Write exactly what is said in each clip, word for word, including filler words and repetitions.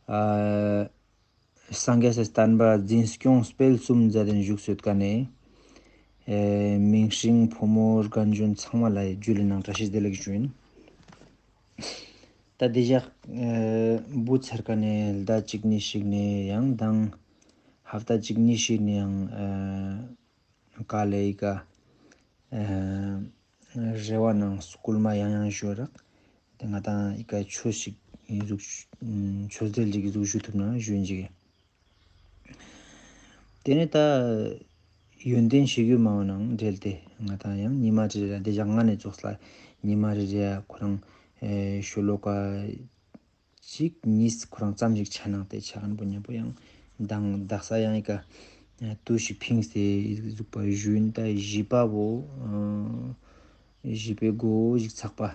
ཨ་སངས་རྒྱས་སི་བསྟན་པ་འཛིན་སྐྱོང་སྤེལ་གསུམ་མཛད་དེ་བཞུགས་ཡོད་ཁན་ནི་ཨེ་མིང་སྲིང་ཕོ་མོ་རྒན་གཞོན་ཚང་མ་ལ་ཇུ་ལེ་ནང་བཀྲ་ཤིས་བདེ་ལེགས་ཞུ་ཡིན། ད་དེ་ཞག་ཨེ་བུ་ཚར་ཁན་ནི་ཟླ་གཅིག་གཉིས་ཤིག་ནི་ཡང་དང་ཧབ་ཏ་གཅིག་གཉིས་ཤིག་ནི་ཡང་ཨེ་ག་ལེ་ཨི་ཀ་ཨེ་རེ་བ་ནང་སྐུལ་མ་ཡང་ཡང་ཞུ་རག། དེ་ང་དང་ཨི་ཀ་ཆོས་ཤིག་ཨི་ཟུག་ཆོས་འབྲེལ་ཅིག་ཨི་ཟུག་ཞུ་ཐུབ་ན་ཞུ་ཡིན་ཅིག། དེ་ནས་ད་ཡོན་ཏན་ཞུ་རྒྱུ་མ་བོ་ནང་འབྲེལ་ཏེ་ང་དང་ཡང་ཉི་མ་རེ་རེ་དེ་ཞག་ང་ནས་ཙོགས་ལ་ཉི་མ་རེ་རེ་ཁོ་རང་ཨེ་ཤོ་ལོ་ཀ་གཅིག་གཉིས་ཁོ་རང་ཙམ་ཞིག་ཆ་ནང་དེ་ཆ་ཁན་པོ་མཉམ་པོ་ཡང་དང་དག་ས་ཡང་ཨི་ཀ་ཨེ་དུས་ཤིག་ཕིངས་ཏེ་ཨི་ཟུག་པ་ཞུ་ཡིན། ད་བཞི་པ་བོ་ཨ་བཞི་པའི་མགོ་ཞིག་ཚག་པ་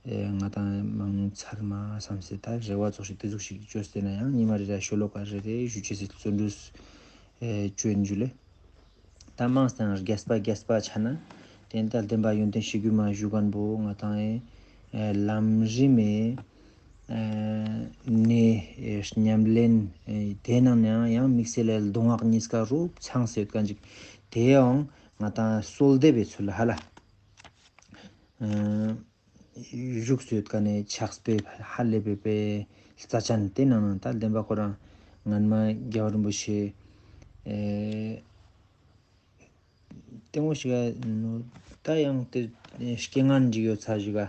ཨེ་ང་དང་མང་ཚར་མ་བསམ་སེ་ད་རེ་བ་ཙོགས་ཤིག་དེ་ཟུག་ཞིག་བཅོས་ཏེ་ན་ཡང་ཉི་མ་རེ་རེ་ཤོ་ལོ་ཀ་རེ་རེ་ཞུ་ཅེས་སི་བརྩོན་འགྲུས་ཨེ་བཅོ་ཡིན་ཞུ་ལེ། ད་མང་སྟེ་རྒྱས་པ་རྒྱས་པ་ཆ་ན་དེ་ནས་ད་བདེན་པ་ཡོན་ཏན་ཞུ་རྒྱུ་མ་ཞུ་ཁན་པོ་ང་དང་ཨེ་ལམ་རིམ་མེ་ཨེ་ནས་ཨེ་ཉམས་ལེན་ཨེ་དེ་ནང་ནས་ཡང་དམིགས་བསལ་ལ་མདོ་སྔགས་གཉིས་ཀ་རུ་ཚང་སེ་ཡོད་ཁན་ཅིག། དེ་ཡང་ང་དང་གསོལ་འདེབས་པའི་ཚུལ་ལ་ཧ་ལ་ཨེ་བཞུགས་སུ་ཡོད་ཁན་ནི་ཕྱག་དཔེ་ཧ་ལས་པའི་དཔེ་རྩ་ཆེན་དེ་ནང་ནང་ད་བདེན་པ་ཁོ་རང་སྔན་མ་རྒྱལ་བ་རིན་པོ་ཆེ་ཨེ་ལྟད་མོ་ཞིག་ད་ཡང་དེ་རྐྱེན་ངན་ཅིག་ཡོད་ཚ་ཞིག་ག།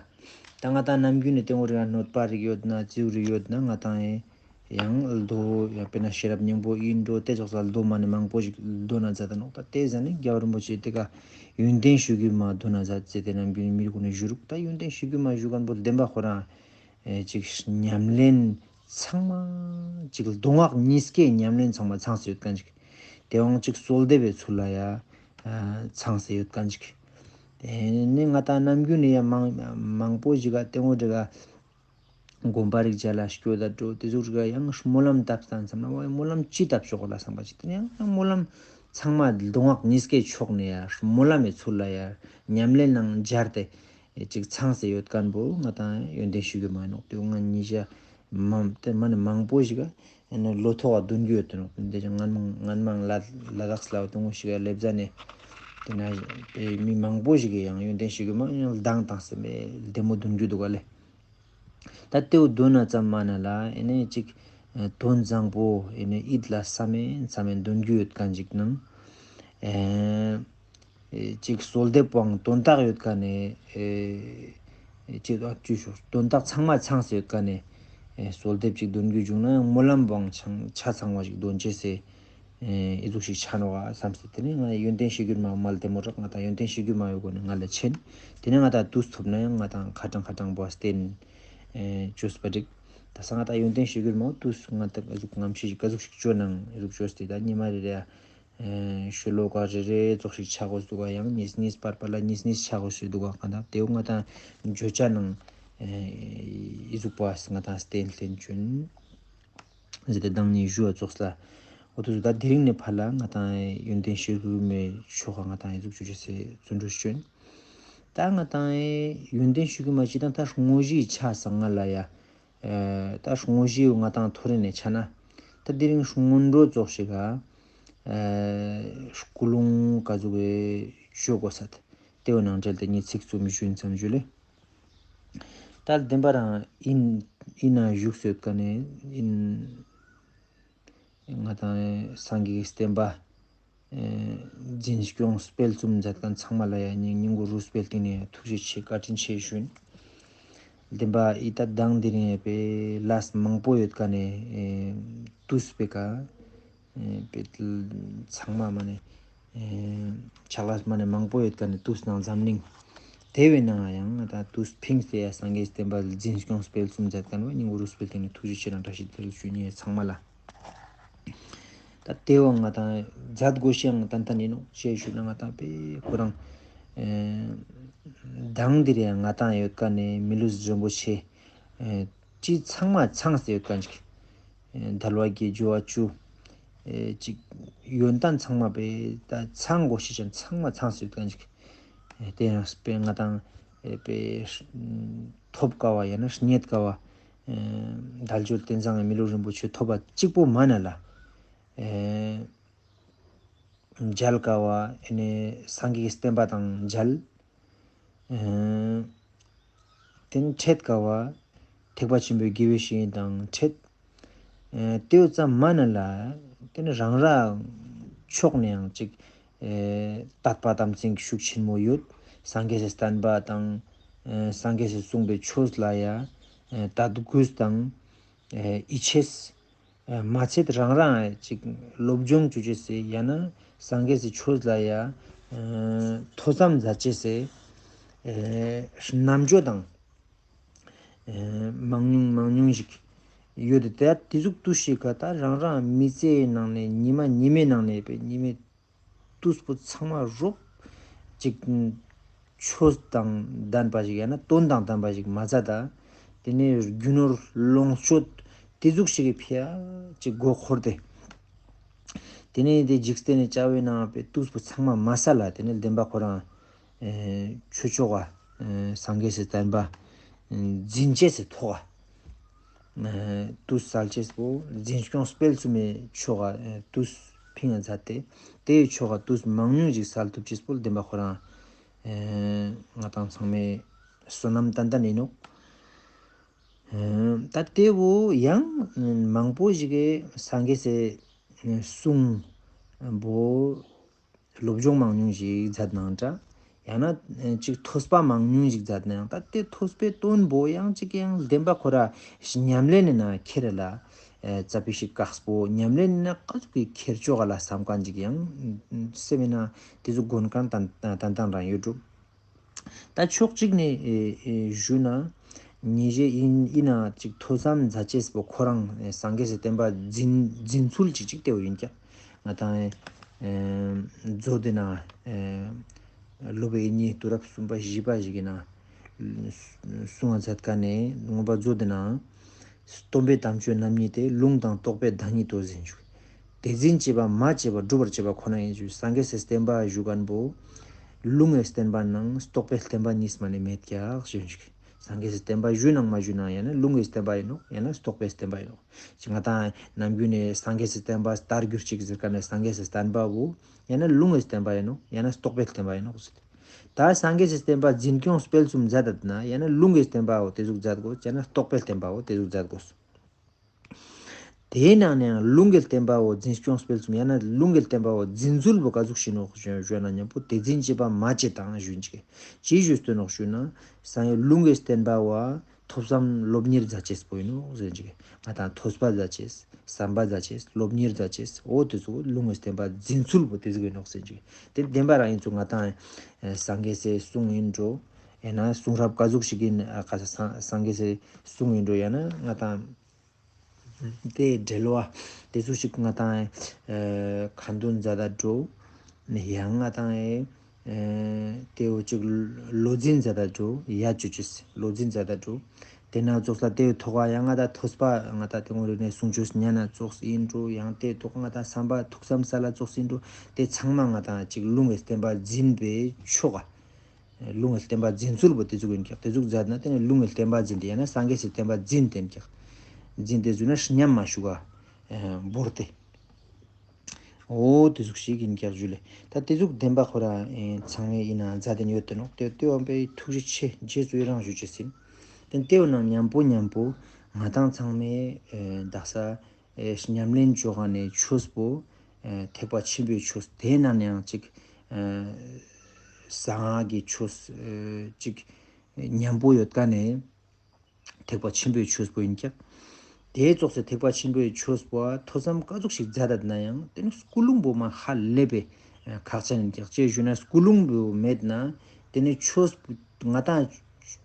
ད་ང་དང་ནམ་རྒྱུན་ནས་ལྟད་མོ་རིག་གནོད་པ་རིག་ཡོད་ན་ཙིའུ་རིག་ཡོད་ན་ང་དང་ཡང་མདོ་ཡང་དཔེར་ན་ཤེས་རབ་སྙིང་པོ་ཨིན་འགྲོ་དེ་ཙོགས་ལ་མདོ་མ་ནི་མང་པོ་ཞིག་འདོན་ན་མཛད་ད་ནོག། ད་དེ་ཟ་ནི་རྒྱལ་བ་རིན་པོ་ཆེ་དེ་ཀ་ཡོན་ཏན་ཞུ་རྒྱུ་མ་འདོན་ན་མཛད་ཟེར་ཏེ་ནམ་རྒྱུན་མི་རིགས་ཀུན་ནས་ཞུ་རུག། ད་ཡོན་ཏན་ཞུ་རྒྱུ་མ་ཞུ་ཁན་པོ་བདེན་པ་ཁོ་རང་ཨེ་ཅིག་ཉམས་ལེན་ཚང་མ་ཅིག་མདོ་སྔགས་གཉིས་ཀའི་ཉམས་ལེན་ཚང་མ་ཚང་སེ་ཡོད་ཁན་ཅིག། དེ་འང་ཅིག་གསོལ་འདེབས་པའི་ཚུལ་ལ་ཡ་ཚང་སེ་ཡོད་ཁན་ཅིག། དེ་ནི་ང་དང་ནམ་རྒྱུན་ནས་ཡང་མང་མང་པོ་ཞིག་ག་ལྟད་མོ་འདྲ་ག་དགོན་པ་རིག་ཅ་ལ་སྐྱོད་ད་འགྲོ་དེ་ཟུག་རིག་ཡང་སྨོན་ལམ་བཏབ་སྟངས་སམ་ན་བ་སྨོན་ལམ་ཅི་བཏབ་ཤོག་ལ་བསམ་པ་ཅིག། དེ་ནི་ཡང་སྨོན་ལམ་ཚང་མ་མདོ་སྔགས་གཉིས་ཀའི་ཕྱོགས་ནས་ཡ་སྨོན་ལམ་མི་ཚུལ་ལ་ཡ་ཉམས་ལེན་ནང་སྦྱར་ཏེ་ཅིག་ཚང་སེ་ཡོད་ཁན་པོ་ང་དང་ཡོན་ཏན་ཞུ་རྒྱུ་མ་ནོག། དེ་ང་ཉིས་ཞ་མ་དེ་མ་ནི་མང་པོ་ཞིག་ག་ལོ་ཐོག་ག་འདོན་རྒྱུ་ཡོད་དེ་ནོག། དེ་ཅང་ངན་མང་ངན་མང་ལ་ལ་དྭགས་ལ་དུང་ཞིག་ག་ལེབ་ཟ་ནས་དེ་ན་མི་མང་པོ་ཞིག་གི་ཡང་ཡོན་ཏན་ཞུ་རྒྱུ་མ་ཡང་ལྡང་བཏང་སེ་མེ་ལྡེ་མོ་འདོན་རྒྱུ་འདུག་ག་ལེ། ད་ལྟེའུ་འདོན་ན་ཙམ་མ་ན་ལ་ཨེ་ནས་ཅིག་དོན་བཟང་པོ་ཨེ་ནས་ཡིད་ལ་བསམ་མེ་བསམ་མེ་འདོན་རྒྱུ་ཡོད་ཁན་ཅིག་ནང་ཨེ་ཅིག་གསོལ་འདེབས་པོའང་དོན་དག་ཡོད་ཁན་ནས་ཨེ་ཅིག་ཨ་ཅུ་ཞུ་དོན་དག་ཚང་མ་ཚང་སེ་ཡོད་ཁན་ནས་ཨེ་གསོལ་འདེབས་ཅིག་འདོན་རྒྱུ་བྱུང་ན་ཡང་སྨོན་ལམ་པོའང་ཆ་ཚང་བ་ཞིག་འདོན་ཅེས་སེ། ཨེ་ཨི་ཟུག་ཞིག་ཆ་ནོག་ག་བསམ་སྟེ་དེ་ནས་ང་ཡོན་ཏན་ཞུ་རྒྱུ་མ་མ་ལྡེ་མོ་རག། ང་དང་ཡོན་ཏན་ཞུ་རྒྱུ་མ་ཡོད་གོ་ནས་ང་ལ་ཆེན། དེ་ནས་ང་དང་དུས་ཐོབ་ན་ཡང་ང་དང་ཁ་གྲངས་ཁ་གྲངས་པོ་བསྟན་ཨེ་བཅོས་པ་འགྲིག། ད་ས་ང་དང་ཡོན་ཏན་ཞུ་རྒྱུ་མ་དུས་ང་དང་ཨི་ཟུག་ངམ་ཤེས་ཀ་ཟུག་ཞིག་བཅོ་ནང་ཨི་ཟུག་བཅོས་ཏེ་ད་ཉི་མ་རེ་རེ་ཨེ་ཤོ་ལོ་ཀ་རེ་རེ་ཙོགས་ཤིག་ཆ་དགོས་འདུག་ག། ཡང་གཉིས་གཉིས་པར་པར་ལ་གཉིས་གཉིས་ཆ་དགོས་ཤིག་འདུག་ག། ང་དང་དེ་བོ་ང་དང་བརྗོད་བྱ་ནང་ཨེ་ཨི་ཟུག་པ་ང་དང་བསྟན་བསྟན་བཅོན། ཟེར་ཏེ་དང་ནི་ཞུ་བ་ཙོགས་ལ། འོ་དུ་ཟུ་ད་དེ་རིང་ནས་ཕར་ལ་ང་དང་ཡོན་ཏན་ཞུ་རྒྱུ་མེ་ཆོག་ག་ང་དང་ཡི་ཟུག་ཆུ་ཆུ་སེ་བརྩོན་འགྲུས་བཅོན། ད་ང་དང་ཡོན་ཏན་ཞུ་རྒྱུ་མ་ཅི་དང་ད་དངོས་གཞི་ཆ་ས་ང་ལ་ཡ། ད་དངོས་གཞི་ང་དང་ཐོ་རེ་ནས་ཆ་ན། ད་དེ་རིང་སྔོན་འགྲོ་ཙོགས་ཤིག་ག་སྐུ་རླུང་ག་ཟུག་གི་ཞུ་དགོས་ས་ད། དེ་བོ་ནང་འབྲེལ་ཏེ་ངས་ཚིག་རྩོམ་ཞུ་ཡིན་ཙམ་ཞུ་ལེ། ད་བདེན་པ་རང་ཨིན་ཨིན་ན་བཞུགས་སེ་ཡོད་ཀ་ནས་ཨིན། ང་དང་སངས་རྒྱས་ཀྱི་བསྟན་པ་འཛིན་སྐྱོང་སྤེལ་གསུམ་མཛད་མཁན་ཚང་མ་ལ་ཡ་སྙིང་སྙིང་གུ་རུས་སྤེལ་ཏེ་ནས་ཐུགས་རྗེ་ཆེ་བཀའ་དྲིན་ཆེ་ཞུ་ཡིན། བདེན་པ་ཨི་ད་དང་དེ་རིང་ཡ་པའི་ལས་མང་པོ་ཡོད་ཀ་ནས་དུས་པའི་ཀ་པེ་ཚང་མ་མ་ནེ་ཕྱག་ལས་མ་ནེ་མང་པོ་ཡོད་ཀ་ནས་དུས་ནང་འཛམ་གླིང་དེ་བས་ནང་ཡང་ད་དུས་ཕིངས་ཏེ་ཡ་སངས་རྒྱས་བསྟན་པ་འཛིན་སྐྱོང་སྤེལ་གསུམ་མཛད་མཁན་བ་སྙིང་གུ་རུས་སྤེལ་ཏེ་ནས་ཐུགས་རྗེ་ཆེ་རང་བཀྲ་ཤིས་བདེ་ལེགས་ཞུ་ཡིན་ཚང་མ་ལ། ད་དེ་བ་ང་དང་མཛད་དགོས་ཤེས་ཡང་ཏན་ཏན་ཡིན་ནོག་ཅེས་ཞུ་ན་ང་དང་པེ་ཁོ་རང་དང་དེ་རིང་ང་དང་ཡོད་ཀ་ནས་མི་ལུས་རིན་པོ་ཆེ་ཅི་ཚང་མ་ཚང་སྟེ་ཡོད་ཀ་ཅིག། དལ་བ་བརྒྱད་འབྱོར་བ་བཅུ། ཨེ་ཅིག་ཡོན་ཏན་ཚང་མ་པེ་ད་ཚང་དགོས་ཤེས་ཅན་ཚང་མ་ཚང་སྟེ་ཡོད་ཀ་ཅིག། ཨེ་དེ་ཡང་པེ་ང་དང་ཨེ་པེ་ཐོབ་དཀའ་བ་ཡང་ན་རྙེད་དཀའ་བ། ཨེ་དལ་འབྱོར་རྟེན་བཟང་གི་མི་ལུས་རིན་པོ་ཆེ་ཐོབ་པ་གཅིག་པོ་མ་ན་ལ། ཨེ་མཇལ་དཀའ་བ་ཨེ་ནེ་སངས་རྒྱས་ཀྱི་བསྟན་པ་དང་མཇལ། ཨེ་དེ་ནེ་འཕྲད་དཀའ་བ་ཐེག་པ་ཆེན་པོའི་དགེ་བའི་བཤེས་གཉེན་དང་འཕྲད། ཨེ་དེའུ་ཙམ་མ་ན་ལ། དེ་ནེ་རང་རང་ཕྱོགས་ནེ་ཡང་ཅིག་ཨེ་དད་པ་དམ་ཚིག་ཤུགས་ཆེན་མོ་ཡོད། སངས་རྒྱས་སི་བསྟན་པ་དང་ཨེ་སངས་རྒྱས་སི་གསུངས་པའི་ཆོས་ལ་ཡ་ཨེ་དད་གུས་དང་ཨེ་ཡིད་ཆེས། ཨེ་མ་ཚད་རང་རང་ཅིག་སློབ་སྦྱོང་ཅོ་ཅེས་སི་ཡང་ན་སངས་རྒྱས་སི་ཆོས་ལ་ཡ་ཨེ་ཐོས་བསམ་མཛད་ཅེས་སི་ཨེ་རྣམ་འགྱུར་དང་ཨེ་མང་ཉུང་མང་ཉུང་ཞིག་ཡོད་དེ། ཏེ་ཟུག་ཏུས་ཤིག་ག་ད་རང་རང་མི་ཚེའི་ནང་ནེ་ཉི་མ་ཉི་མའི་ནང་ནེ་པའི་ཉི་མའི་ཏུས་པོ་ཚང་མ་རོབ་ཅིག་ཆོས་དང་ལྡན་པ་ཞིག་ཡང་ན་དོན་དང་ལྡན་པ་ཞིག་མ་མཛད་ད། དེ་ནེ་རྒྱུ་ནོར་ལོངས་སྤྱོད་དེ་ཟུག་ཞིག་གི་ཕི་ཡ་ཅིག་མགོ་འཁོར་ཏེ། དེ་ནེ་དེ་འཇིག་རྟེན་ནི་བྱ་བའི་ནང་པའི་ཏུས་པོ་ཚང་མ་མ་ཟ་ལ། དེ་ནེ་བདེན་པ་ཁོ་རང་ཨེ་ཆོས་ཕྱོགས་ཀ་ཨེ་སངས་རྒྱས་སི་བསྟན་པ་ཨེ་འཛིན་ཅེས་སི་ཐོག་ག་ཨེ་ཏུས་སལ་ཅེས་པོ་འཛིན་སྐྱོང་སྤེལ་གསུམ་མི་ཕྱོགས་ཀ་ཨེ་ཏུས་ཕིང་ང་མཛད་དེ། དེའི་ཕྱོགས་ཀ་ཏུས་མང་ཉུང་ཞིག་སལ་ཐུབ་ཅེས་པོ་བདེན་པ་ཁོ་རང་ཨེ་ང་དང་ཚང་མའི་བསོད་ནམས་ཏན་ཏན་ཨིན་ནོག། ཨེ་ད་དེ་བོ་ཡང་མང་པོ་ཞིག་གི་སངས་རྒྱས་སི་གསུང་བོ་སློབ་སྦྱོང་མང་ཉུང་ཞིག་མཛད་ནའང་འདྲ། ཡང་ན་ཅིག་ཐོས་པ་མང་ཉུང་ཞིག་མཛད་ནའང་ད་དེ་ཐོས་པའི་དོན་བོ་ཡང་ཅིག་ཡང་བདེན་པ་ཁོ་ར་ཉམས་ལེན་ནི་ནང་ཁྱེར་ལ་ཨེ་ཙ་པིག་ཞིག་དཀགས་པོ། ཉམས་ལེན་ནི་ནང་ཀ་ཟུག་གི་ཁྱེར་ཆོག་ག་ལ་བསམ་མཁན་ཅིག་ཡང་སེམས་ནང་དེ་ཟུག་དགོས་མཁན་ཏན་ཏན་རང་ཡོད་འགྲོ། ད་ཕྱོགས་གཅིག་ནེ་ཨེ་ཨེ་ཞུ་ན་ཉེ་ཞའི་ཨིན་ཨིན་ན་ཅིག་ཐོས་བསམ་མཛད་ཅེས་པོ་ཁོ་རང་ཨེ་སངས་རྒྱས་སི་བསྟན་པ་འཛིན་འཛིན་ཚུལ་ཅིག་ཅིག་དེ་བོ་ཨིན་ཀྱག། ང་དང་ཨེ་མཛོད་དེ་ན་ཨེ་སློབ་དཔོན་དབྱིག་གཉེན་དུས་རབས་གསུམ་པ་བཞི་པ་ཞིག་གི་ནང་གསུང་བ་མཛད་མཁན་ནི་མངོན་པ་མཛོད་དེ་ན། སྟོན་པའི་དམ་ཆོས་རྣམ་གཉིས་ཏེ། ལུང་དང་རྟོགས་པའི་བདག་ཉིད་དོ་ཟེར་ཞུ། དེ་འཛིན་བྱེད་པ་མ་བྱས་པ་སྒྲུབ་པར་བྱེད་པ་ཁོ་ན་ཡིན་ཞུ། སངས་རྒྱས་སི་བསྟན་པ་ཞུ་མཁན་བོ་ལུང་གི་བསྟན་པ་ནང་རྟོགས་པའི་བསྟན་པ་གཉིས་མ་ནེ་མེད་ཀྱག་ཞུ་ཞིག། སངས་རྒྱས་སི་བསྟན་པ་ཞུ་ནའང་མ་ཞུ་ནའང་ཡང་ན་ལུང་གི་བསྟན་པ་ཡིན་ནོག། ཡང་ན་རྟོགས་པའི་བསྟན་པ་ཡིན་ནོག། ཅིག་ང་དང་ནམ་རྒྱུན་ནེ་སངས་རྒྱས་སི་བསྟན་པ་ལྟར་གྱུར་ཅིག་ཟེར་མཁན་ནི་སངས་རྒྱས་སི་བསྟན་པ་བོ་ཡང་ན་ལུང་གི་བསྟན་པ་ཡིན་ནོག། ཡང་ན་རྟོགས་པའི་བསྟན་པ་ཡིན་ནོག་ཟེར། ད་སངས་རྒྱས་སི་བསྟན་པ་འཛིན་སྐྱོང་སྤེལ་གསུམ་མཛད་དད་ན་ཡང་ན་ལུང་གི་བསྟན་པ་བོ་དེ་ཟུག་མཛད་དགོས། ཡང་ན་རྟོགས་པའི་བསྟན་པ་བོ་དེ་ཟུག་མཛད་དགོས། དེའི་ནང་ནེ་ཡང་ལུང་གི་བསྟན་པ་བོ་འཛིན་སྐྱོང་སྤེལ་གསུམ་ཡང་ན་ལུང་གི་བསྟན་པ་བོ་འཛིན་ཚུལ་བོ་ཀ་ཟུག་ཞིག་ནོག་ཞུ་ན་མཉམ་པོ་དེ་འཛིན་བྱེད་པ་མ་བྱས་དང་ཞུ་ཅིག་ཅི་ཞུས་ཏེ་ནོག་ཞུ་ན། སངས་རྒྱས་ལུང་གི་བསྟན་པ་བོ་ཐོས་བསམ་སློབ་གཉེར་མཛད་ཅེས་པོ་ཡིན་ནོག་ཟེར་ཅིག། ང་དང་ཐོས་པ་མཛད་ཅེས། བསམ་པ་མཛད་ཅེས། སློབ་གཉེར་མཛད་ཅེས། འོ་དེ་ཚོ་ལུང་གི་བསྟན་པ་འཛིན་ཚུལ་བོ་དེ་ཟིག་ཡིན་ནོག་ཟེར་ཅིག། དེ་བདེན་པ་རང་ཡིན་ཚུལ་ང་དང་ཨེ་སངས་རྒྱས་སི་གསུང་ཡིན་འགྲོ། ཡང་ན་གསུང་རབ་ཀ་ཟུག་ཞིག་ཡིན་ཨ་ཀ་ས་སངས་སངས་རྒྱས་སི་གསུང་ཡིན་འགྲོ། ཡང་ན་ང་དང་དེ་འགྲེལ་བ་དེ་ཚོ་ཞིག་ང་དང་ཨེ་ཁ་འདོན་མཛད་ད་འགྲོ། ཡང་ང་དང་ཨེ་ཨེ་དེ་བོ་ཅིག་བློ་འཛིན་མཛད་ད་འགྲོ། ཡ་ཅོ་ཅེས་བློ་འཛིན་མཛད་ད་འགྲོ། དེ་ན་ཙོགས་ལ་དེའི་ཐོག་ཡང་ང་དང་ཐོས་པ་ང་དང་དེ་ངོ་རེ་ནེ་གསུང་ཆོས་ཉན་ན་ཙོགས་ཡིན་འགྲོ། ཡང་དེའི་ཐོག་ང་དང་བསམ་པ་ཐུགས་བསམ་སལ་ལ་ཙོགས་ཡིན་འགྲོ། དེ་ཚང་མ་ང་དང་ཅིག་ལུང་གི་བསྟན་པ་འཛིན་པའི་ཕྱོགས་ལུང་གི་བསྟན་པ་འཛིན་ཚུལ་བོ་དེ་ཟུག་ཡིན་ཀྱག། དེ་ཟུག་མཛད་ན་དེ་ནི་ལུང་གི་བསྟན་པ་འཛིན་ཏེ་ཡང་ན་སངས་རྒྱས་སི་བསྟན་པ་འཛིན་ཏེ་ཡིན་ཀྱག། འཛིན་ཏེ་ཟེར་ན་ཉམས་མ་ཞུགས་པ་བོར་ཏེ། འོ་དེ་ཟུག་ཞིག་ཡིན་ཀྱག་ཞུ་ལེ། ད་དེ་ཟུག་བདེན་པ་ཁོ་རང་ཚང་མའི་ཡིན་ན་མཛད་དེ་ཡོད་དེ་ནོག། དེ་དེ་བོ་པའི་ཐུགས་རྗེ་ཆེ། རྗེས་སུ་ཡི་རང་ཞུ་ཅེས་ཡིན། དེ་དེ་བོ་ནང་མཉམ་པོ་མཉམ་པོ་ང་དང་ཚང་མའི་ཨེ་དག་ས་ཨེ་ཉམས་ལེན་བཅོ་མཁན་ནི་ཆོས་པོ་ཨེ་ཐེག་པ་ཆེན་པོའི་ཆོས། དེའི་ནང་ནས་ཡང་ཅིག་ཨེ་གསང་སྔགས་ཀྱི་ཆོས་ཨེ་ཅིག་མཉམ་པོ་ཡོད་མཁན་ནི་ཐེག་པ་ཆེན་པོའི་ཆོས་པོ་ཡིན་ཀྱག། དེའི་ཙོགས་སི་ཐེག་པ་ཆེན་པོའི་ཆོས་པོ་ཐོས་བསམ་ཀ་ཟུག་ཞིག་མཛད་ད་ན་ཡང་དེ་ནི་ཀུན་སློང་པོ་མ་ཧ་ལས་པའི་ཨེ་ཁག་ཅན་ཡིན་ཀྱག། ཅི་ཞུ་ན་ཀུན་སློང་པོ་མེད་ན་དེ་ནི་ཆོས་པོ་ང་དང་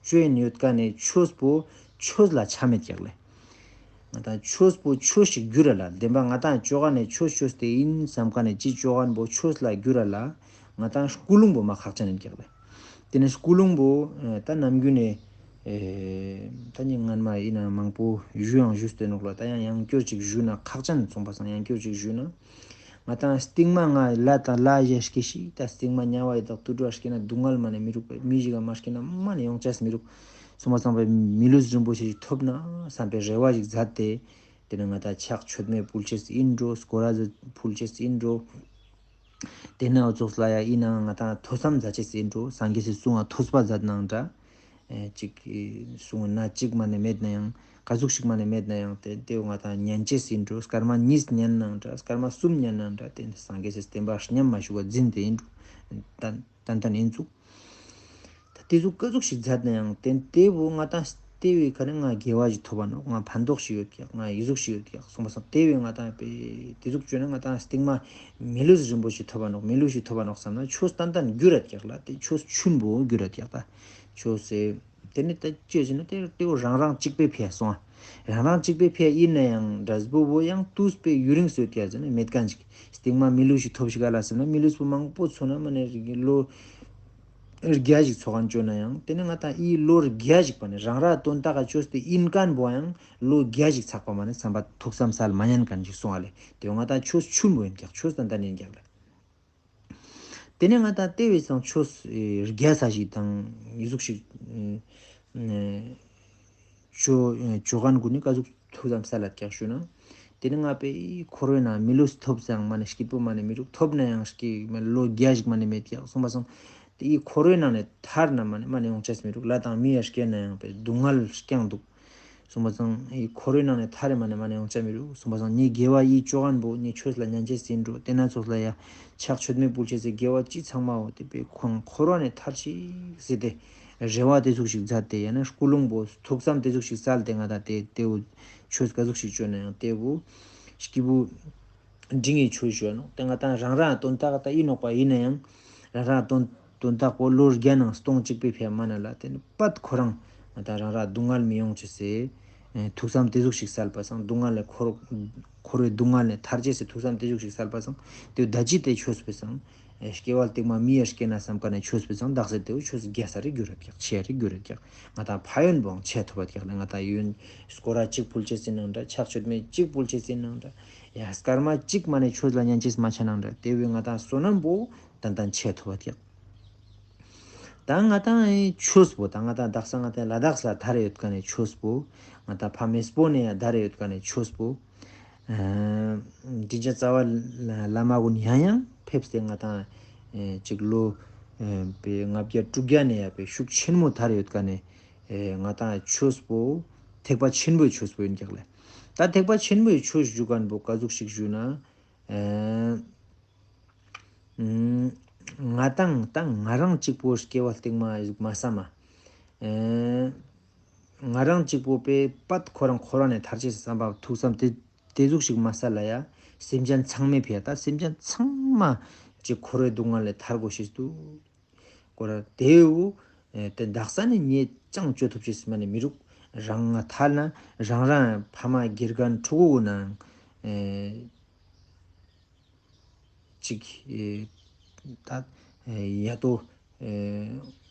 བཅོ་ཡིན་ཡོད་མཁན་ནི་ཆོས་པོ་ཆོས་ལ་ཆ་མེད་ཀྱག་ལེ། ང་དང་ཆོས་པོ་ཆོས་ཤིག་འགྱུར་ར་ལ། བདེན་པ་ང་དང་བཅོ་མཁན་ནི་ཆོས་ཆོས་དེ་ཡིན་བསམ་མཁན་ནི་ཅི་བཅོ་མཁན་པོ་ཆོས་ལ་འགྱུར་ར་ལ། ང་དང་ཀུན་སློང་པོ་མ་ཁག་ཅན་ཡིན་ཀྱག་ལེ། དེ་ནི་ཀུན་སློང་པོ་ཨེ་ད་ནམ་རྒྱུན་ནེ་ཨེ་ད་ནི་སྔན་མ་ཡིན་ན་མང་པོ་ཞུ་ཡང་ཞུས་ཏེ་ནོག་ལ། ད་ཡང་ཡང་བསྐྱར་ཅིག་ཞུ་ན་ཁག་ཅན་སོང་པ་སང་ཡང་བསྐྱར་ཅིག་ཞུ་ན། ང་དང་སྟིང་མ་ང་ལ་དང་ལ་ཡེ་སྐྱེ་ཤི། ད་སྟིང་མ་དམྱལ་བ་ཡི་དྭགས་དུད་འགྲོ་སྐྱེ་ན་སྡུག་བསྔལ་མ་ནེ་མི་རུག་པས། མི་ཞིག་ག་མ་སྐྱེ་ན་མ་ནེ་ཡོང་ཆས་མི་རུག། སོང་པ་སང་པའི་མི་ལུས་རིན་པོ་ཆེ་ཞིག་ཐོབ་ན་བསམ་པའི་རེ་བ་ཞིག་མཛད་དེ། དེ་ནས་ང་ཏང་ཕྱག་མཆོད་མེ་ཕུལ་ཅེས་ཨིན་འགྲོ། སྐོར་ར་ཕུལ་ཅེས་ཨིན་འགྲོ། དེ་ནས་འོ་ཙོགས་ལ་ཡ་ཨིན་ནའང་ང་ཏང་ཐོས་བསམ་མཛད་ཅེས་ཨིན་འགྲོ། སངས་རྒྱས་སི་གསུང་ང་ཐོས་པ་མཛད་ནའང་འདྲ། ཨེ་ཅིག་གསུང་ན་ཅིག་མ་ནེ་མེད་ནའང་ག་ཟུག་ཞིག་མ་ནེ་མེད་ནའང་དེ་དེ་ང་ཏང་ཉན་ཅེས་ཨིན་འགྲོ། སྐར་མ་གཉིས་ཉན་ནའང་འདྲ། སྐར་མ་གསུམ་ཉན་ནའང་འདྲ། དེ་སངས་རྒྱས་སི་བསྟན་པ་ཉམས་མ་ཞུགས་པ་འཛིན་དེ་ཨིན་འགྲོ། ཏན་ཏན་ཏན་ཏན་ཨིན་ཚུགས། ད་དེ་ཟུག་ག་ཟུག་ཞིག་མཛད་ནའང་དེ་དེ་བོ་ང་ཏང་དེ་བོའི་ཁ་ནས་ང་དགེ་བ་ཞིག་ཐོབ་པ་ནོག། ང་ཕན་ཐོགས་ཤིག་ཡོད་ཀྱག། ང་ཡི་ཟུག་ཞིག་ཡོད་ཀྱག། སོང་པ་སང་དེ་བོའི་ང་ཏང་དེ་ཟུག་བཅོས་ན་ང་ཏང་སྟིང་མ་མི་ལུས་རིན་པོ་ཆེ་ཐོབ་པ་ནོག། མི་ལུས་ཞིག་ཐོབ་པ་ནོག་བསམ་ན་ཆོས་ཏན་ཏན་འགྱུར་རད་ཀྱག་ལ། དེ་ཆོས་ཆུན་པོ་འགྱུར་རད་ཀྱག། ད་ཆོས་སེ་དེ་ནི་ད་ཅི་ཟེར་ན་དེ་དེ་བོ་རང་རང་གཅིག་པའི་ཕིའ་སོང་། རང་རང་གཅིག་པའི་ཕིའ་ཨིན་ནའང་འབྲས་བུ་བོ་ཡང་དུས་པའི་ཡུན་རིང་སོ་ཡོད་ཀྱག་ཟེར་ན་མེད་མཁན་ཅིག། སྟིང་མ་མི་ལུས་ཞིག་ཐོབ་ཤིག་ག་ལ་བསམ་ན་མི་ལུས་པོ་མང་པོ་ཚོ་ན་མ་ནེ་ལོ་བརྒྱ་ཞིག་ཚོགས་མཁན་བཅོ་ནའང་དེ་ནི་ང་ཏང་ཨི་ལོ་བརྒྱ་ཞིག་པ་ནི་རང་ར་དོན་དག་ག་ཆོས་དེ་ཨིན་མཁན་བོ་ཡང་ལོ་བརྒྱ་ཞིག་ཚགས་པ་མ་ནེ་བསམ་པ་ཐུགས་བསམ་སལ་མ་ཉན་མཁན་ཞིག་སོང་བ་ལེ། དེ་བོ་ང་ཏང་ཆོས་ཆུན་པོ་ཨིན་ཀྱག། ཆོས་ཏན་ཏན་ཨིན་ཀྱག་ལེ། དེ་ནས་ང་ཏང་དེ་བས་སང་ཆོས་ཨེ་རྒྱས་ས་ཞིག་དང་ཡི་ཟུག་ཞིག་ཨེ་ཨེ་ཅོ་ཨེ་ཅོ་མཁན་གུན་ནི་ག་ཟུག་ཐུགས་བསམ་སལ་ལ་ཀྱག་ཞུ་ན། དེ་ནས་ང་པའི་འཁོར་བའི་ནང་མི་ལུས་ཐོབ་ཙང་མ་ནེ་སྐྱིད་པོ་མ་ནེ་མི་རུག། ཐོབ་ན་ཡང་སྐྱིད་མ་ལོ་བརྒྱ་ཞིག་མ་ནེ་མེད་ཀྱག། སོང་པ་སང་དེ་འཁོར་བའི་ནང་ནས་ཐར་ན་མ་ནེ་མ་ནེ་ཡོང་ཅེས་མི་རུག། ལྷ་དང་མི་ཡ་སྐྱེ་ན་ཡང་པའི་སྡུག་བསྔལ་རྐྱང་འདུག། སོང་པ་སང་ཨི་འཁོར་བའི་ནང་ནས་ཐར་རེ་མ་ནེ་མ་ནེ་ཡོང་ཅེས་མི་རུག། སོང་པ་སང་ངའི་དགེ་བ་ཡི་ཅོ་མཁན་བོ་ངའི་ཆོས་ལ་ཉན་ཅེས་ཨིན་འགྲོ། དེ་ན་ཚོགས་ལ་ཡ་ཕྱག་མཆོད་མེ་ཕུལ་ཅེས་སི་དགེ་བ་ཅི་ཚང་མ་བོ་དེ་པའི་ཁོང་འཁོར་བ་ནས་ཐར་ཅིག་ཟེར་ཏེ་རེ་བ་དེ་ཟུག་ཞིག་མཛད་དེ་ཡང་ན་ཀུན་སློང་བོ་ཐུགས་བསམ་དེ་ཟུག་ཞིག་སལ་ཏེ་ང་ཏང་དེ་དེ་བོ་ཆོས་ག་ཟུག་ཞིག་ཅོ་ན་ཡང་དེ་བོ་སྐྱིད་པོ་འབྲིང་གི་ཆོས་ཞུ་ནོག། དེ་ང་ཏང་རང་རང་དོན་དག་ད་ཨིན་ནོག་པ། ཨིན་ན་ཡང་རང་རང་དོན་དོན་དག་པོ་ལོ་བརྒྱ་ནང་སྟོང་གཅིག་པའི་ཕིའ་མ་ན་ལ་དེ་ནི་པད་ཁོ་རང་ང་ཏང་རང་རང་སྡུག་བསྔལ་མི་ཡོང་ཅེས་སི་ཨེ་ཐུགས་བསམ་དེ་ཟུག་ཞིག་སལ་པ་སང་སྡུག་བསྔལ་ལས་འཁོར་འཁོར་བའི་སྡུག་བསྔལ་ལས་ཐར་ཅེས་སི་ཐུགས་བསམ་དེ་ཟུག་ཞིག་སལ་པ་སང་དེ་ད་ཅི་དེ་ཆོས་པའི་སང་ཨེ་སྐྱེ་བ་སྟིང་མ་མི་ཡ་སྐྱེ་ན་བསམ་ཀ་ནས་ཆོས་པའི་སང་དག་ས་དེ་བོ་ཆོས་རྒྱས་ས་རེ་འགྱུར་རེད་ཀྱག། ཆེ་རེ་འགྱུར་རེད་ཀྱག། ང་ཏང་ཕན་ཡོན་བོའང་ཆེ་ཐུབ་པ་ཀྱག་ལ། ང་ཏང་ཡོན་སྐོར་ར་གཅིག་ཕུལ་ཅེས་སི་ནང་འདྲ། ཕྱག་མཆོད་མེ་གཅིག་ཕུལ་ཅེས་སི་ནང་འདྲ། ཡ་སྐར་མ་གཅིག་མ་ནེ་ཆོས་ལ་ཉན་ཅེས་མ་ཆ་ནང་འདྲ། དེ་བས་ང་ཏང་བསོད་ནམས་པོ་ཏན་ཏན་ཆེ་ཐུབ་པ་ཀྱག། ད་ང་ཏང་ཆོས་པོ་ད་ང་ཏང་དག་ས་ང་ཏང་ལ་དྭགས་ལ་དར་ཡོད་མཁན་ནི་ཆོས་པོ། ང་ཏང་ཕ་མེས་པོ་ནས་ཡང་དར་ཡོད་མཁན་ནི་ཆོས་པོ། ཨ་དྲིན་ཅན་རྩ་བ་བླ་མ་གུན་ཡང་ཡང་ཕེབས་ཏེ་ང་ཏང་ཨེ་ཅིག་ལོ་ཨེ་པའི་ལྔ་བརྒྱ་དྲུག་བརྒྱ་ནས་ཡང་པའི་ཤུགས་ཆེན་མོ་དར་ཡོད་མཁན་ནི་ཨེ་ང་ཏང་ཆོས་པོ་ཐེག་པ་ཆེན་པོའི་ཆོས་པོ་ཨིན་ཀྱག་ལེ། ད་ཐེག་པ་ཆེན་པོའི་ཆོས་ཞུ་མཁན་པོ་ག་ཟུག་ཞིག་ཞུ་ན། ཨེ་ང་ཏང་ད་ང་རང་གཅིག་པོ་སྐྱེ་བ་སྟིང་མ་ཟུག་མ་བསམ་མ། ཨེ་ང་རང་གཅིག་པོ་པའི་པད་ཁོ་རང་འཁོར་བ་ནས་ཐར་ཅེས་སི་བསམ་པ་ཐུགས་བསམ་དེ་དེ་ཟུག་ཞིག་མ་སལ་ལ་ཡ། སེམས་ཅན་ཚང་མའི་ཕིའ་ད་སེམས་ཅན་ཚང་མ་ཅིག་འཁོར་བའི་སྡུག་བསྔལ་ལས་ཐར་དགོས་ཤེས་འདུག། ཁོ་ར་དེའུ་ཨེ་དེ་དག་ས་ནི་ངས་ཅང་ཅོ་ཐུབ་ཅེས་མ་ནེ་མི་རུག། རང་ང་ཐར་ན་རང་རང་ཕ་མ་དགེ་རྒན་ཕྲུ་གུ་གུན་ནང་ཨེ་ཅིག་ཨེ་ད་ཨེ་ཡ་ཏོ་ཨེ་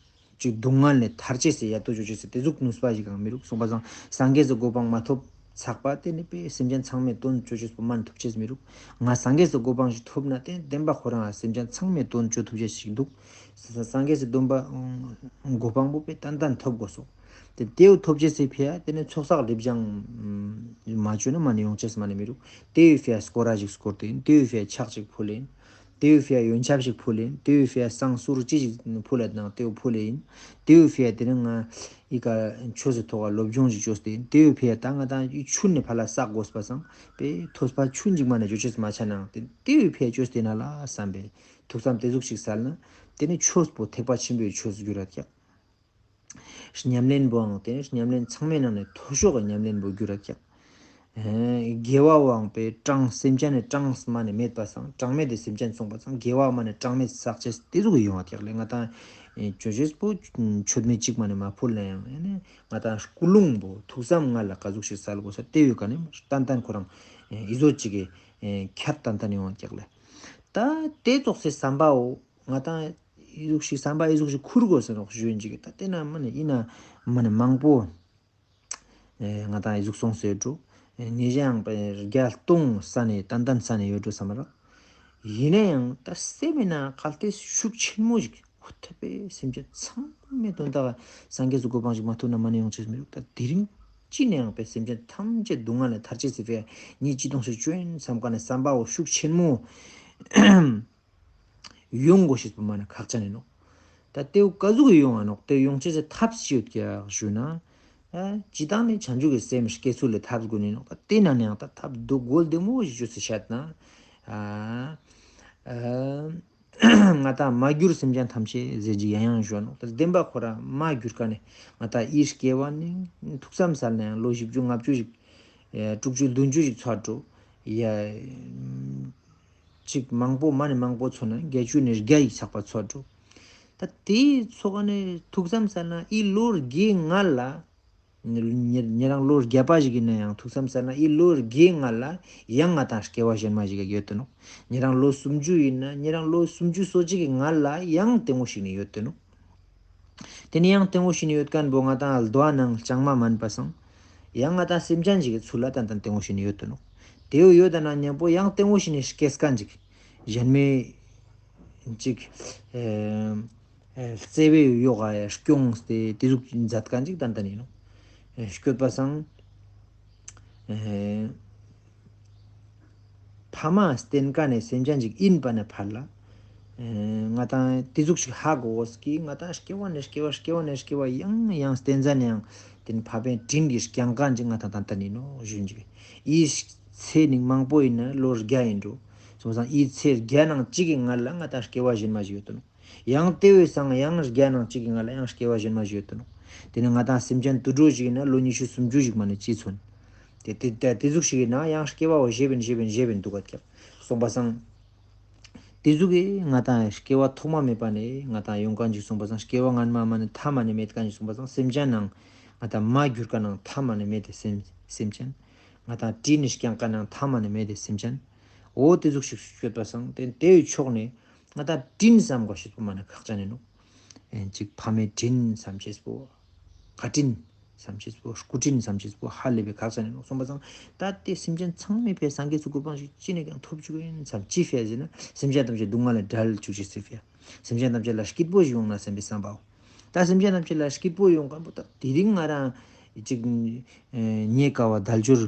ཅིག་སྡུག་བསྔལ་ནས་ཐར་ཅེས་སི་ཡ་ཏོ་ཅོ་ཅེས་སི་དེ་ཟུག་ནུས་པ་ཞིག་ཡང་མི་རུག། སོང་པ་སང་སངས་རྒྱས་སི་གོ་འཕང་མ་ཐོབ་ཚགས་པ་དེ་ནི་པའི་སེམས་ཅན་ཚང་མའི་དོན་ཅོ་ཅེས་པོ་མ་ནེ་ཐུབ་ཅེས་མི་རུག། ང་སངས་རྒྱས་སི་གོ་འཕང་ཞིག་ཐོབ་ན་དེ་བདེན་པ་ཁོ་རང་སེམས་ཅན་ཚང་མའི་དོན་ཅོ་ཐུབ་ཅེས་ཞིག་འདུག། ས་ས་སངས་རྒྱས་སི་སྡོམ་པ་ཨང་གོ་འཕང་པོ་པའི་ཏན་ཏན་ཐོབ་དགོས་སོ། དེ་དེའུ་ཐོབ་ཅེས་སི་ཕིའ་དེ་ནི་ཚོགས་བསགས་ལེབ་སྦྱང་མ་ཅོས་ན་མ་ནེ་ཡོང་ཅེས་མ་ནེ་མི་རུག། དེའུ་ཕིའ་སྐོར་ར་ཞིག་སྐོར་ཏེ་ཨིན། དེའུ་ཕིའ་ཕྱག་ཅིག་ཕུལ་ཨིན། དེའུ་ཕིའ་ཡོན་ཆབ་ཞིག་ཕུལ་ཨིན། དེའུ་ཕིའ་བསང་གསུར་ཅི་ཞིག་ཕུལ་ལ་དང་དེའུ་ཕུལ་ཨིན། དེའུ་ཕིའ་དེ་ནི་ང་ཨི་ཀ་ཆོས་སི་ཐོག་ག་སློབ་སྦྱོང་ཞིག་ཅོས་ཏེ་ཨིན། དེའུ་ཕིའ་ད་ང་ཏང་ཨི་ཆུན་ནི་ཕར་ལ་བསགས་དགོས་པ་སང་པའི་ཐོས་པ་ཆུན་ཅིག་མ་ནེ་ཅོ་ཅེས་མ་ཆ་ནང་དེ་དེའུ་ཕིའ་ཅོས་ཏེ་ན་ལ་བསམ་པའི་ཐུགས་བསམ་དེ་ཟུག་ཞིག་སལ་ན་དེ་ནི་ཆོས་པོ་ཐེག་པ་ཆེན་པོའི་ཆོས་འགྱུར་ར་ཀྱག། ཉམས་ལེན་པོའང་དེ་ནི་ཉམས་ལེན་ཚང་མའི་ནང་ནས་མཐོ་ཤོས་ཀྱི་ཉམས་ལེན་པོ་འགྱུར་ར་ཀྱག། ཨེ་དགེ་བ་བོའང་པའི་གྲངས་སེམས་ཅན་ནི་གྲངས་མ་ནེ་མེད་པ་སང་གྲངས་མེད་དེ་སེམས་ཅན་སོང་པ་སང་དགེ་བ་མ་ནེ་གྲངས་མེད་བསགས་ཅེས་དེ་ཟུག་ཡོང་བ་ཀྱག་ལེ། ང་ཏང་ཨེ་ཅོ་ཅེས་པོ་མཆོད་མེ་གཅིག་མ་ནེ་མ་ཕུལ་ན་ཡང་ཨེ་ནི་ང་ཏང་ཀུན་སློང་པོ་ཐུགས་བསམ་ང་ལ་ག་ཟུག་ཞིག་སལ་དགོས་ས་དེ་ཡོད་ཀ་ནི་ཏན་ཏན་ཁོ་རང་ཨེ་ཨི་ཟོ་ཅིག་གི་ཨེ་ཁྱད་ཏན་ཏན་ཡོང་བ་ཀྱག་ལེ། ད་དེ་ཙོགས་སི་བསམ་པའོ་ང་ཏང་ཨི་ཟུག་ཞིག་བསམ་པ་ཨི་ཟུག་ཞིག་ཁུར་དགོས་ཟེར་ནོག་ཞུ་ཡིན་ཅིག་ད་དེ་ན་མ་ནེ་ཨིན་ན་མ་ནེ་མང་པོ་ཨེ་ང་ཏང་ཨི་ཟུག་སོང་ཟེར་འགྲོ། ཨེ་ཉེ་ཞའང་པའི་བརྒྱ་སྟོང་ས་ནེ་ཏན་ཏན་ས་ནེ་ཡོད་འགྲོ་བསམ་ར། ཡིན་ན་ཡང་ད་སེམས་ནང་གལ་ཏེ་ཤུགས་ཆེན་མོ་ཞིག་ ཐེ་པེ་སེམས་ཅན་ཚང་མའི་དོན་དག་སངས་རྒྱས་སི་གོ་འཕང་ཞིག་མ་ཐུབ་ན་མ་ནེ་ཡོང་ཅེས་མི་རུག། ད་དེ་རིང་ཅི་ནེ་ཡང་པེ་སེམས་ཅན་ཐམས་ཅད་སྡུག་བསྔལ་ལས་ཐར་ཅེས་སི་ཕིའ་ཉིས་ཅི་དོང་སུ་ཅོ་ཨིན་སམ་ཀ་ནེ་སམ་པའོ་ཤུགས་ཆེན་མོ་ཡོང་གོས་ཤེས་པོ་མ་ནེ་ཁག་ཅན་ཨིན་ནོག། ད་ཏེའུ་ཀ་ཟུག་གི་ཡོང་ང་ནོག། ཏེ་ཡོང་ཅེས་སི་ཐབས་ཅི་ཡོད་ཀྱག་ཞུ་ན། ཨ་ཅི་དང་ནི་བྱང་ཆུབ་ཀྱི་སེམས་སྐྱེ་ཚུལ་ལས་ཐབས་དགོས་ནི་ནོག། ད་ཏེ་ན་ནེ་ཡང་ད་ཐབས་དུག་གོལ་བདེ་མོ་ཞིག་ཅོས་སེ་ཤད་ན། ཨ་ཨ་ང་ཏང་མ་གྱུར་སེམས་ཅན་ཐམས་ཅད་ཟེར་ཅིག་ཡང་ཡང་ཞུ་ནོག། ད་བདེན་པ་ཁོ་རང་མ་གྱུར་ཀ་ནེ་ང་ཏང་ཨི་སྐྱེ་བ་ནི་ཐུགས་བསམ་སལ་ན་ཡང་ལོ་བཞི་བཅུ་ལྔ་བཅུ་ཞིག་ཨེ་དྲུག་ཅུ་བདུན་ཅུ་ཞིག་ཚོད་འགྲོ་ཡ། ཅིག་མང་པོ་མ་ནེ་མང་པོ་ཚོད་ན་བརྒྱད་ཅུ་ནེ་བརྒྱ་ཡིག་ཆགས་པ་ཚོད་འགྲོ། ད་ཏེའི་ཚོགས་ནེ་ཐུགས་བསམ་སལ་ན་ཨི་ལོ་བརྒྱའི་ང་ལ་ཉེ་ཉེ་རང་ལོ་བརྒྱ་པ་ཞིག་ཨིན་ན་ཡང་ཐུགས་བསམ་སལ་ན་ཨི་ལོ་བརྒྱའི་ང་ལ་ཡང་ང་ཏང་སྐྱེ་བ་ཞན་མ་ཞིག་ཡོད་དེ་ནོག། ཉེ་རང་ལོ་སུམ་ཅུ་ཨིན་ན་ཉེ་རང་ལོ་སུམ་ཅུ་སོ་གཅིག་གི་ང་ལ་ཡང་ལྟད་མོ་ཞིག་ནི་ཡོད་དེ་ནོག། ཏེ་ནེ་ཡང་ལྟད་མོ་ཞིག་ནི་ཡོད་ཁན་བོ་ང་ཏང་ལྡོ་བ་ནང་ལྕང་མ་མན་པ་སང་ཡང་ང་ཏང་སེམས་ཅན་ཞིག་གི་ཚུལ་ལ་ཏན་ཏན་ལྟད་མོ་ཞིག་ནི་ཡོད་དེ་ནོག། ཏེའུ་ཡོད་ད་ན་ཉམ་པོ་ཡང་ལྟད་མོ་ཞིག་ནི་སྐྱེས་ཁན་ཞིག་ཞན་མི་ཅིག་ཨེ་ཨེ་བརྩེ་བའི་ཡོག་ག་ཡ་སྐྱོངས་ཏེ་ཏེ་ཟུག་མཛད་ཁན་ཅིག་ཏན་ཏན་ཨིན་ནོག། ཨེ་སྐྱོད་པ་སང་ཨེ་ཕ་མ་བསྟེན་ཁན་ནི་སེམས་ཅན་ཅིག་ཨིན་པ་ནེ་ཕར་ལ་ཨེ་ང་ཏང་ཏེ་ཟུག་ཞིག་ཧ་གོ་གོས་ཀི་ང་ཏང་སྐྱེ་བ་ནེ་སྐྱེ་བ་སྐྱེ་བ་ནེ་སྐྱེ་བ་ཡང་ཡང་བསྟེན་ཟ་ནེ་ཡང་ཏེ་ནི་ཕ་བན་དྲིན་གྱི་སྐྱང་ཁན་ཅིག་ང་ཏང་ཏན་ཏན་ཨིན་ནོག་ཞུན་ཅིག་ཨི་ཚེ་ནི་མང་པོ་ཨིན་ན་ལོ་བརྒྱ་ཨིན་འགྲོ། སོང་ཙང་ཨི་ཚེ་བརྒྱ་ནང་གཅིག་གི་ང་ལ་ང་ཏང་སྐྱེ་བ་ཞན་མ་ཞིག་ཡོད་དེ་ནོག། ཡང་ཏེ་བོའི་སང་ཡང་བརྒྱ་ནང་གཅིག་གི་ང་ལ་ཡང་སྐྱེ་བ་ཞན་མ་ཞིག་ཡོད་དེ་ནོག། ཏེ་ནེ་ང་ཏང་སེམས་ཅན་དུད་འགྲོ་ཞིག་ཨིན་ན་ལོ་ཉི་ཤུ་སུམ་ཅུ་ཞིག་མ་ནེ་ཅི་ཚོན། ཏེ་ཏེ་ཏེ་ཏེ་ཟུག་ཞིག་ཨིན་ན་ཡང་སྐྱེ་བ་བོ་ཞེ་བིན་ཞེ་བིན་ཞེ་བིན་དུག་ག་ཀྱག། སོང་པ་སང་ཏེ་ཟུག་གི་ང་ཏང་སྐྱེ་བ་ཐོག་མ་མེད་པ་ནེ་ང་ཏང་ཡོང་ཁན་ཅིག་སོང་པ་སང་སྐྱེ་བ་སྔན་མ་མ་ནེ་ཐ་མ་ནེ་མེད་ཁན་ཅིག་སོང་པ་སང་སེམས་ཅན་ནང་ང་ཏང་མ་གྱུར་ཁན་ནང་ཐ་མ་ནེ་མེད་དེ་སེམས་སེམས་ཅན། ང་ཏང་དྲིན་ནི་སྐྱང་ཁན་ནང་ཐ་མ་ནེ་མེད་དེ་སེམས་ཅན། འོ་ཏེ་ཟུག་ཞིག་སྐྱོད་པ་སང་ཏེ་ཏེའི་ཕྱོགས་ནེ་ང་ཏང་དྲིན་སམ་གོས་ཤེས་པོ་མ་ནེ་ཁག་ཅན་ཨིན་ནོག། ཨེ་ཅིག་ཕ་མའི་དྲིན་སམ་ཅེས་པོ། བཀའ་དྲིན་སམ་ཅེས་པོ་སྐུ་དྲིན་སམ་ཅེས་པོ་ཧ་ལས་པའི་ཁག་ཅན་ཨིན་ནོག། སོང་པ་སང་ད་ཏེ་སེམས་ཅན་ཚང་མའི་ཕིའ་སངས་རྒྱས་སི་གོ་འཕང་ཞིག་ཅི་ནེ་ཀྱང་ཐོབ་ཅུག་ཨིན་སམ་ཅི་ཕིའ་ཟེར་ན་སེམས་ཅན་ཐམས་ཅད་སྡུག་བསྔལ་ལས་བསྒྲལ་ཅུག་ཅེས་སི་ཕིའ། སེམས་ཅན་ཐམས་ཅད་ལ་སྐྱིད་པོ་ཞིག་ཡོང་ན་སམ་པའི་སམ་པའོ། ད་སེམས་ཅན་ཐམས་ཅད་ལ་སྐྱིད་པོ་ཡོང་ཁན་བོ་ད་དེ་རིང་ང་རང་ཅིག་ཨེ་རྙེད་དཀའ་བ་དལ་འབྱོར་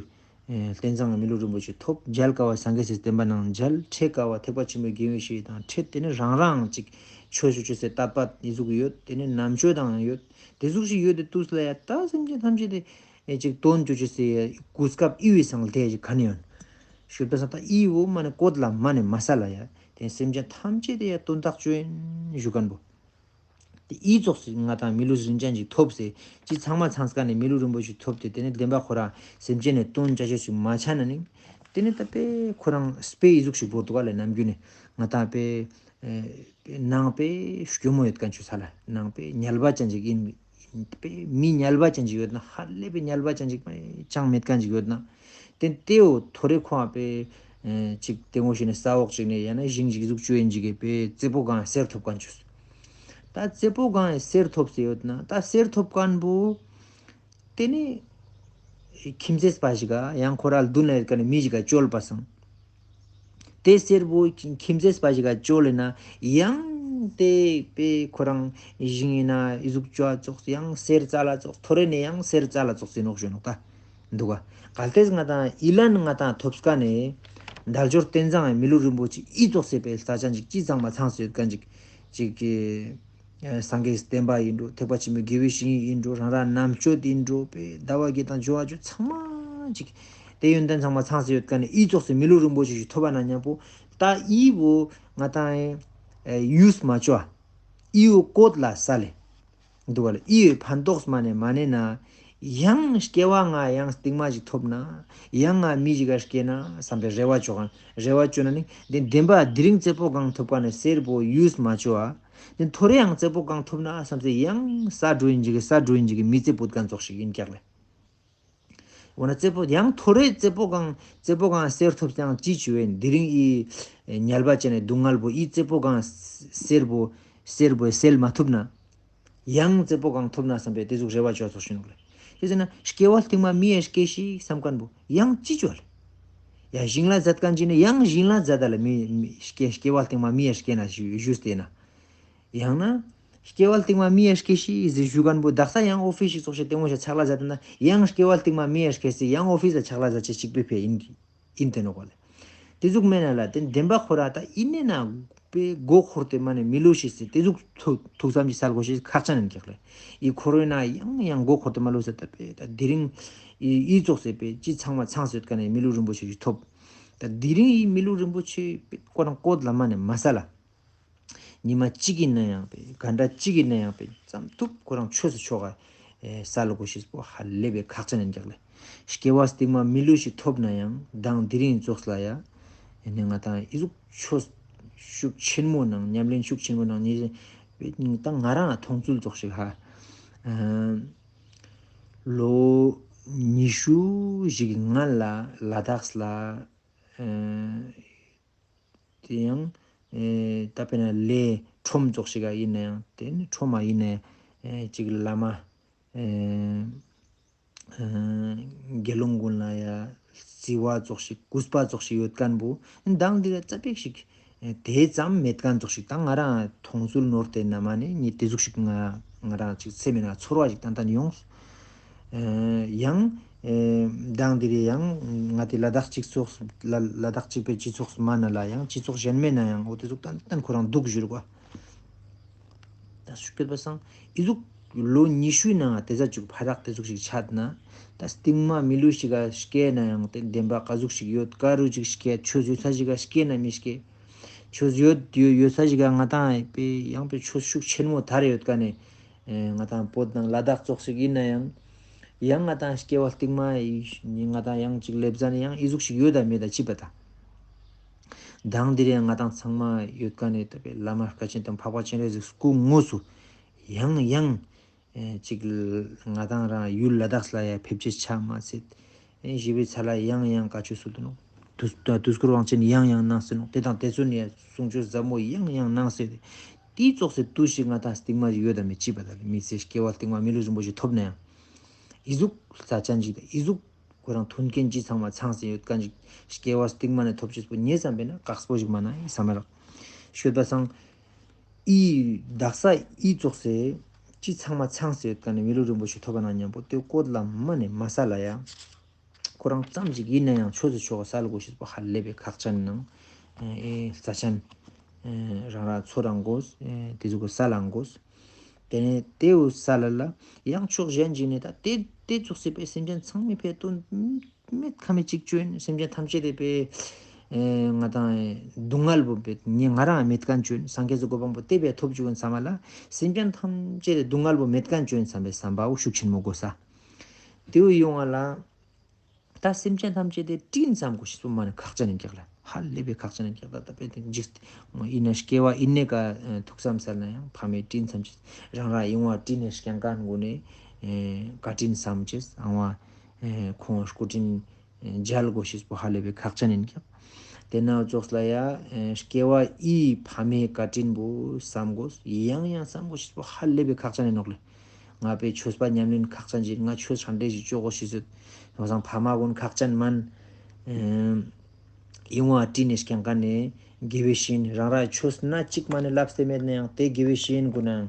ཨེ་རྟེན་བཟང་མི་ལུས་རིན་པོ་ཆེ་ཐོབ། མཇལ་དཀའ་བ་སངས་རྒྱས་སི་བསྟན་པ་ནང་མཇལ། འཕྲད་དཀའ་བ་ཐེག་པ་ཆེན་པོའི་དགེ་བའི་བཤེས་དང་འཕྲད། ཏེ་ནེ་རང་རང་ཅིག་ཆོས་ཞུ་ཅེས་སི་དད་པ་ཏེ་ཟུག་ཡོད། ཏེ་ནེ་རྣམ་དཔྱོད་དང་ཡོད། ཏེ་ཟུག་ཞིག་ཡོད་དེ་དུས་ལ་ཡ་ད་སེམས་ཅན་ཐམས་ཅད་དེ་ཨེ་ཅིག་དོན་ཅོ་ཅེས་སི་གོ་སྐབས་ཨི་བོའི་སང་ལྡེ་ཞིག་ག་ནེ་ཡོང་། ཞུ་ད་སང་ད་ཨི་བོ་མ་ནེ་བཀོད་ལ་མ་ནེ་མ་ས་ལ་ཡ་ཏེ་སེམས་ཅན་ཐམས་ཅད་དེ་ཡ་དོན་དག་ཅོ་ཨིན་ཞུ་ཁན་བོ། ཏེ་ཨི་ཙོགས་སི་ང་ཏང་མི་ལུས་རིན་ཅན་ཞིག་ཐོབ་སྟེ་ཅི་ཚང་མ་ཚང་ཀ་ནེ་མི་ལུས་རིན་པོ་ཆེ་ཐོབ་སྟེ་ཏེ་ནེ་བདེན་པ་ཁོ་རང་སེམས་ཅན་ནི་དོན་ཅོ་ཅེས་ཞིག་མ་ཆ་ན་ནི་ཏེ་ནེ་ད་པེ་ཁོ་རང་སྤེ་ཨི་ཟུག་ཞིག་བོར་དུག་ག་ལེ། ནམ་རྒྱུན་ནེ་ང་ཏང་པེ་ཨེ་ནང་པེ་སྐྱོ་མོ་ཡོད་ཁན་ཅིག་ས་ལ་ནང་པེ་ཉལ་བ་ཅན་ཅིག་ཨིན། པེ་མི་ཉལ་བ་ཅན་ཅིག་ཡོད་ན་ཧ་ལས་པེ་ཉལ་བ་ཅན་ཅིག་མ་ཅང་མེད་ཁན་ཅིག་ཡོད་ན། ཏེ་ཏེའོ་ཐོ་རེ་ཁོང་པེ་ཨེ་ཅིག་ཏེ་ངོ་ཤེས་ནེ་ས་འོག་ཅིག་ནེ་ཡང་ན་ཞིང་ཅིག་ཟུག་ཅོ་ཨིན་ཅིག་གི་པེ་རྩེ་པོ་གང་གསེར་ཐོབ་ཁན་ཅིག། ད་རྩེ་པོ་གང་གསེར་ཐོབ་སྟེ་ཡོད་ན་ད་གསེར་ཐོབ་ཁན་བོ་ཏེ་ནེ་ཁྱིམ་མཚེས་པ་ཞིག་ག་ཡང་ཁོ་རང་དུན་ལ་ཡོད་ཁན་ནི་མི་ཞིག་ག་ཅོལ་པ་སང་། ཏེ་གསེར་བོ་ཁྱིམ་མཚེས་པ་ཞིག་ག་ཅོལ་ལེ་ན་ཡང་ཏེ་པེ་ཁོ་རང་ཞིང་ཨིན་ན་ཨི་ཟུག་ཅོ་ཙོགས་ཡང་གསེར་ཙལ་ཙོགས་ཐོ་རེ་ནེ་ཡང་གསེར་ཙལ་ཙོགས་ཨིན་ནོག་ཞུ་ནོག་ད་དུག་ག། གལ་ཏེ་ང་ཏང་ཨི་ལན་ང་ཏང་ཐོབ་ཀ་ནེ་དལ་འབྱོར་རྟེན་བཟང་མི་ལུས་རིན་པོ་ཆེ་ཨི་ཙོགས་སི་པེ་ས་ཅན་ཅིག་ཅི་ཚང་མ་ཚང་སྟེ་ཡོད་ཁན་ཅིག་ཅིག་གི་ཨེ་སངས་རྒྱས་བསྟན་པ་ཨིན་འགྲོ། ཐེག་པ་ཆེན་པོའི་དགེ་བའི་བཤེས་གཉེན་ཨིན་འགྲོ། རང་རང་རྣམ་དཔྱོད་ཨིན་འགྲོ། པེ་ཟླ་བ་བརྒྱད་དང་འབྱོར་བ་བཅུ་ཚང་མ་ཅིག་ཏེ་ཡོན་ཏན་ཚང་མ་ཚང་སྟེ་ཡོད་ཁན་ནི་ཨི་ཙོགས་སི་མི་ལུས་རིན་པོ་ཆེ་ཞིག་ཐོབ་པ་ན་ཉམ་པོ་ད་ཨི་བོ་ང་ཏང་ཨེ་ཡུས་མ་ཅོ་ཨ། ཨི་བོ་བཀོད་ལ་ས་ལེ་དུག་ག་ལེ། ཨི་བོའི་ཕན་ཐོགས་མ་ནེ་མ་ནེ་ན་ཡང་སྐྱེ་བ་ང་ཡང་སྟིང་མ་ཞིག་ཐོབ་ན་ཡང་ང་མི་ཞིག་ག་སྐྱེ་ན་སམ་པའི་རེ་བ་ཅོ་ཁན། རེ་བ་ཅོ་ན་ནི་ཏེ་བདེན་པ་དེ་རིང་རྩེ་པོ་གང་ཐོབ་ཀ་ནེ་གསེར་བོ་ཡུས་མ་ཅོ་ཨ། ཏེ་ཐོ་རེ་ཡང་རྩེ་པོ་གང་ཐོབ་ན་སམ་སྟེ་ཡང་ས་འགྲོ་ཨིན་ཅིག་གི་ས་འགྲོ་ཨིན་ཅིག་གི་མི་ཚེ་བུད་ཁན་ཙོགས་ཤིག་ཨིན་ཀྱག་ལེ། འོ་ན་རྩེ་པོ་ཡང་ཐོ་རེ་རྩེ་པོ་གང་རྩེ་པོ་གང་གསེར་ཐོབ་ཡང་ཅི་ཅོ་ཨིན། དེ་རིང་ཨི་ཉལ་བ་ཅན་ནི་སྡུག་བསྔལ་བོ་ཨི་རྩེ་པོ་གང་གསེར་བོ་གསེར་བོ་སེལ་མ་ཐུབ་ན་ཡང་རྩེ་པོ་གང་ཐོབ་ན་སམ་པའི་ཏེ་ཟུག་རེ་བ་ཅོ་ཙོགས་ཤིག་ཨིན་ནོག་ལེ། ཅི་ཟེར་ན་སྐྱེ་བ་སྟིང་མ་མི་ཡ་སྐྱེ་ཤིག་སམ་ཁན་བོ་ཡང་ཅི་ཅོ་ལེ། ཡ་ཞིང་ལ་མཛད་ཁན་ཅིག་ནི་ཡང་ཞིང་ལ་མཛད་ད་ལེ་མི་མི་སྐྱེ་སྐྱེ་བ་སྟིང་མ་མི་ཡ་སྐྱེ་ན་ཞུ་ཞུས་ཏེ་ན། ཡང་ན་ སྐྱེ་བ་རྟིང་མ་མི་ཡ་སྐྱེ་ཤེས་ཟེར་ཞུ་མཁན་པོ་དག་ས་ཡང་ཨོ་ཕིས་ཤིག་ཙོགས་ཤིག་ལྟད་མོ་ཞིག་ཆག་ལ་ཟ་ཏེ་ན་ཡང་སྐྱེ་བ་རྟིང་མ་མི་ཡ་སྐྱེ་སེ་ཡང་ཨོ་ཕིས་ལ་ཆག་ལ་ཟ་ཅེས་ཅིག་པོའི་ཕིའ་ཨིན་ཨིན་ཏེ་ནོག་ལེ། དེ་ཟུག་མེད་ན་ལ་དེ་བདེན་པ་ཁོ་ར་ད་ཨིན་ནེ་ན་པའི་མགོ་འཁོར་ཏེ་མ་ནེ་མི་ལུས་ཤིག་ཟེར་དེ་ཟུག་ཐུགས་ཐུགས་བསམ་ཞིག་སལ་དགོས་ཤེས་ཁག་ཅན་ཨིན་ཀྱག་ལེ། ཨི་འཁོར་བའི་ནང་ཡང་ཡང་མགོ་འཁོར་ཏེ་མ་ལུས་ས་ད་པའི་ད་དེ་རིང་ཨི་ཨི་ཙོགས་སེ་པའི་ཅི་ཚང་མ་ཚང་སེ་ཡོད་མཁན་ནི་མི་ལུས་རིན་པོ་ཆེ་ཞིག་ཐོབ། ད་དེ་རིང་ཨི་མི་ལུས་རིན་པོ་ཆེ་པའི་ཁོ་རང་བཀོད་ལ་མ་ནེ་མ་ས་ལ། ཉི་མ་གཅིག་ཨིན་ན་ཡང་པའི་གན་ད་གཅིག་ཨིན་ན་ཡང་པའི་ཙམ་ཐུབ་ཁོ་རང་ཆོས་སུ་ཆོག་ག་ཨེ་སལ་དགོས་ཤེས་པོ་ཧ་ལས་པའི་ཁག་ཅན་ཨིན་ཀྱག་ལེ། སྐྱེ་བ་རྟིང་མ་མི་ལུས་ཤིག་ཐོབ་ན་ཡང་མདང་དེ་རིང་ཙོགས་ལ་ཡ། ཨེ་ནེ་ང་དང་ཨི་ཟུག་ཆོས་ཤུགས་ཆེན་མོ་ནང་ཉམས་ལེན་ཤུགས་ཆེན་མོ་ནང་ཉེ་ད་ང་རང་མཐོང་ཚུལ་ཙོགས་ཤིག་ཧ། ཨ་ལོ་ཉི་ཤུ་ཞིག་སྔན་ལ་ལ་དྭགས་ལ་ཨ་དེ་ཡང་ཨེ་ད་དཔེར་ན་ལས་ཁྲོམ་ཙོགས་ཤིག་ག་ཨིན་ན་ཡང་དེ་ནི་ཁྲོམ་མ་ཨིན་ན་ཨེ་ཅིག་བླ་མ་ཨེ་ཨེ་དགེ་སློང་ཀུན་ལ་ཡ་རྩི་བ་ཙོགས་ཤིག་གུས་པ་ཙོགས་ཤིག་ཡོད་མཁན་པོ་མདང་དེ་ར་ཙ་པིག་ཞིག་ཨེ་དེ་ཙམ་མེད་མཁན་ཙོགས་ཤིག་ད་ང་རང་མཐོང་ཚུལ་ནོར་ཏེ་ན་མ་ནེ་ཉེ་དེ་ཟུག་ཤིག་ང་ང་རང་ཅིག་སེམས་ནང་ཚོར་བ་ཞིག་ཏན་ཏན་ཡོངས། ཨེ་ཡང་ཨེ་མདང་དེ་རེ་ཡང་ང་དེ་ལ་དྭགས་སྤྱི་ཚོགས་ལ་ལ་དྭགས་གཅིག་པའི་སྤྱི་ཚོགས་མ་ན་ལ་ཡང་སྤྱི་ཚོགས་གཞན་མེད་ན་ཡང་འོ་དེ་ཟུག་ཏན་ཏན་ཁོ་རང་འདུག་བཞུར་གོ། ད་སུ་སྐྱོད་པ་སང་ཨི་ཟུག་ལོ་ཉི་ཤུའི་ནང་དེ་ཟ་ཅུག་ཕ་རག་དེ་ཟུག་ཞིག་ཆད་ན་ད་རྟིང་མ་མི་ལུས་ཤིག་ག་སྐྱེ་ན་ཡང་དེ་བདེན་པ་ག་ཟུག་ཞིག་ཡོད་ག་རུ་ཅིག་སྐྱེ་ཆོས་ཡོད་ས་ཞིག་ག་སྐྱེ་ན་མི་སྐྱེ། ཆོས་ཡོད་ཡོད་ཡོད་ས་ཞིག་ག་ང་དང་པའི་ཡང་པའི་ཆོས་ཤུགས་ཆེན་མོ་དར་ཡོད་མཁན་ནི་ཨེ་ང་དང་བོད་ནང་ལ་དྭགས་ཙོགས་ཤིག་ཡིན་ན་ཡང་། ཡང་ང་དང་སྐྱེ་བ་རྟིང་མ་ཡི་ང་དང་ཡང་ཅིག་ལེབ་ཟ་ནི་ཡང་ཨི་ཟུག་ཞིག་ཡོད་དམ་མེད་དམ་ཅི་པ་ད། མདང་དེ་རིང་ང་དང་ཚང་མ་ཡོད་མཁན་ནི་ད་པའི་བླ་མ་བཀའ་དྲིན་དང་འཕགས་པ་སྤྱན་རས་གཟིགས་སྐུ་དངོས་སུ་ཡང་ཡང་ཨེ་ཅིག་ང་དང་རང་ཡུལ་ལ་དྭགས་ལ་ཡ་ཕེབས་ཅེས་ཆ་མ་ཚད། ཨེ་ཞི་བའི་ཚལ་ལ་ཡང་ཡང་བཀའ་ཆོས་སྩལ་དུ་ནོག། དུས་དུས་འཁོར་དབང་ཆེན་ཡང་ཡང་གནང་སེ་ནོག། དེ་དང་དེ་ཚོ་ནི་གསུང་ཆོས་ཟབ་མོ་ཡང་ཡང་གནང་སེ། དེའི་ཙོགས་སེ་དུས་ཤིག་ང་དང་རྟིང་མ་ཞིག་ཡོད་དམ་མེད་ཅི་པ་ད་མི་ཚེ་སྐྱེ་བ་རྟིང་མ་མི་ལུས་རིན་པོ་ཆེ་ཐོབ་ན་ཡང་། ཨི་ཟུག་རྩ་ཅན་ཅིག་དང་ཨི་ཟུག་ཁོ་རང་མཐུན་རྐྱེན་ཅི་ཚང་མ་ཚང་སེ་ཡོད་མཁན་ཅིག་སྐྱེ་བ་རྟིང་མ་ནེ་ཐོབ་ཅེས་པོ་ཉེ་ཙམ་པས་ན་དཀགས་པོ་ཞིག་མ་ན་ཨི་བསམ་པ་རག། ཤོད་པ་སང་། ཨི་དག་ས་ཨི་ཙོགས་སེ་ཅི་ཚང་མ་ཚང་སེ་ཡོད་མཁན་ནི་མི་ལུས་རིན་པོ་ཆེ་ཐོབ་པ་ན་མཉམ་པོ་དེ་བཀོད་ལ་མ་ནེ་མ་ས་ལ་ཡ། ཁོ་རང་ཙམ་ཞིག་ཡིན་ན་ཡང་ཆོས་སུ་ཆོག་ག་སལ་དགོས་ཤེས་པོ་ཧ་ལས་པའི་ཁག་ཅན་ནང་ཨེ་རྩ་ཅན་ཨེ་རང་རང་ཚོ་རང་དགོས་ཨེ་དེ་ཟུག་གི་སལ་ལ་དགོས། དེ་ནས་དེའུ་ས་ལ་ལ་ཡང་ཕྱོགས་གཞན་ཞིག་ནས་ད་དེ་དེ་ཙོགས་སེ་པའི་སེམས་ཅན་ཚང་མའི་ཕའི་དོན་མེད་ཁ་མེད་ཅིག་ཅོ་ཡིན། སེམས་ཅན་ཐམས་ཅད་དེ་པའི་ཨེ་ང་དང་སྡུག་བསྔལ་བོ་པའི་ཉེ་ང་རང་མེད་མཁན་ཅོ་ཡིན། སངས་རྒྱས་སི་གོ་འཕང་པོ་དེ་པའི་ཐོབ་བཅུག་ཡིན་བསམ་པ་ལ་སེམས་ཅན་ཐམས་ཅད་དེ་སྡུག་བསྔལ་བོ་མེད་མཁན་ཅོ་ཡིན་བསམ་པའི་བསམ་པའོ་ཤུགས་ཆེན་མོ་དགོས་ས། དེའུ་ཡོང་བ་ལ། ད་སེམས་ཅན་ཐམས་ཅད་དེ་དྲིན་བསམ་དགོས་ཤེས་པོ་མ་ནེ་ཁག་ཅན་ཡིན་ཀྱག་ལ། ཧ་ལས་པའི་ཁག་ཅན་ཡིན་ཀྱག་ལ། ད་དཔེ་དེ་འཇིག་ཡིན་ན་སྐྱེ་བ་ཡིན་ནའི་ཀ་ཐུགས་བསམ་སལ་ན་ཡང་ཕ་མའི་དྲིན་བསམ་ཅེས། རང་རང་ཡིན་བ་དྲིན་ནེ་སྐྱེ་མཁན་ཀུན་ནི་བཀའ་དྲིན་བསམ་ཅེས། ཨང་བ་ཁོང་སྐུ་དྲིན་འཇལ་དགོས་ཤེས་པོ་ཧ་ལས་པའི་ཁག་ཅན་ཡིན་ཀྱག། དེ་ན་ཙོགས་ལ་ཡ་སྐྱེ་བ་ཨི་ཕ་མའི་བཀའ་དྲིན་པོ་བསམ་དགོས། ཡང་ཡང་བསམ་དགོས་ཤེས་པོ་ཧ་ལས་པའི་ཁག་ཅན་ཡིན་ནོག་ལེ། ང་པའི་ཆོས་པ་ཉམས་ལེན་ཁག་ཅན་ཞིག། ང་ཆོས་ཧྲན་ཏེ་ཞིག་ཅོ་དགོས་ཤེས་ཡོད། ང་སང་ཕ་མ་ཀུན་ཁག་ཅན་མན། ཨེ་ཡིན་བ་དྲིན་ནེ་སྐྱེ་མཁན་ནི་དགེ་བའི་བཤེས་གཉེན་རང་ར་ཆོས་སྣ་གཅིག་མ་ནེ་ལབ་སྟེ་མེད་ན་ཡང་དེ་དགེ་བའི་བཤེས་གཉེན་ཀུན་ནའང་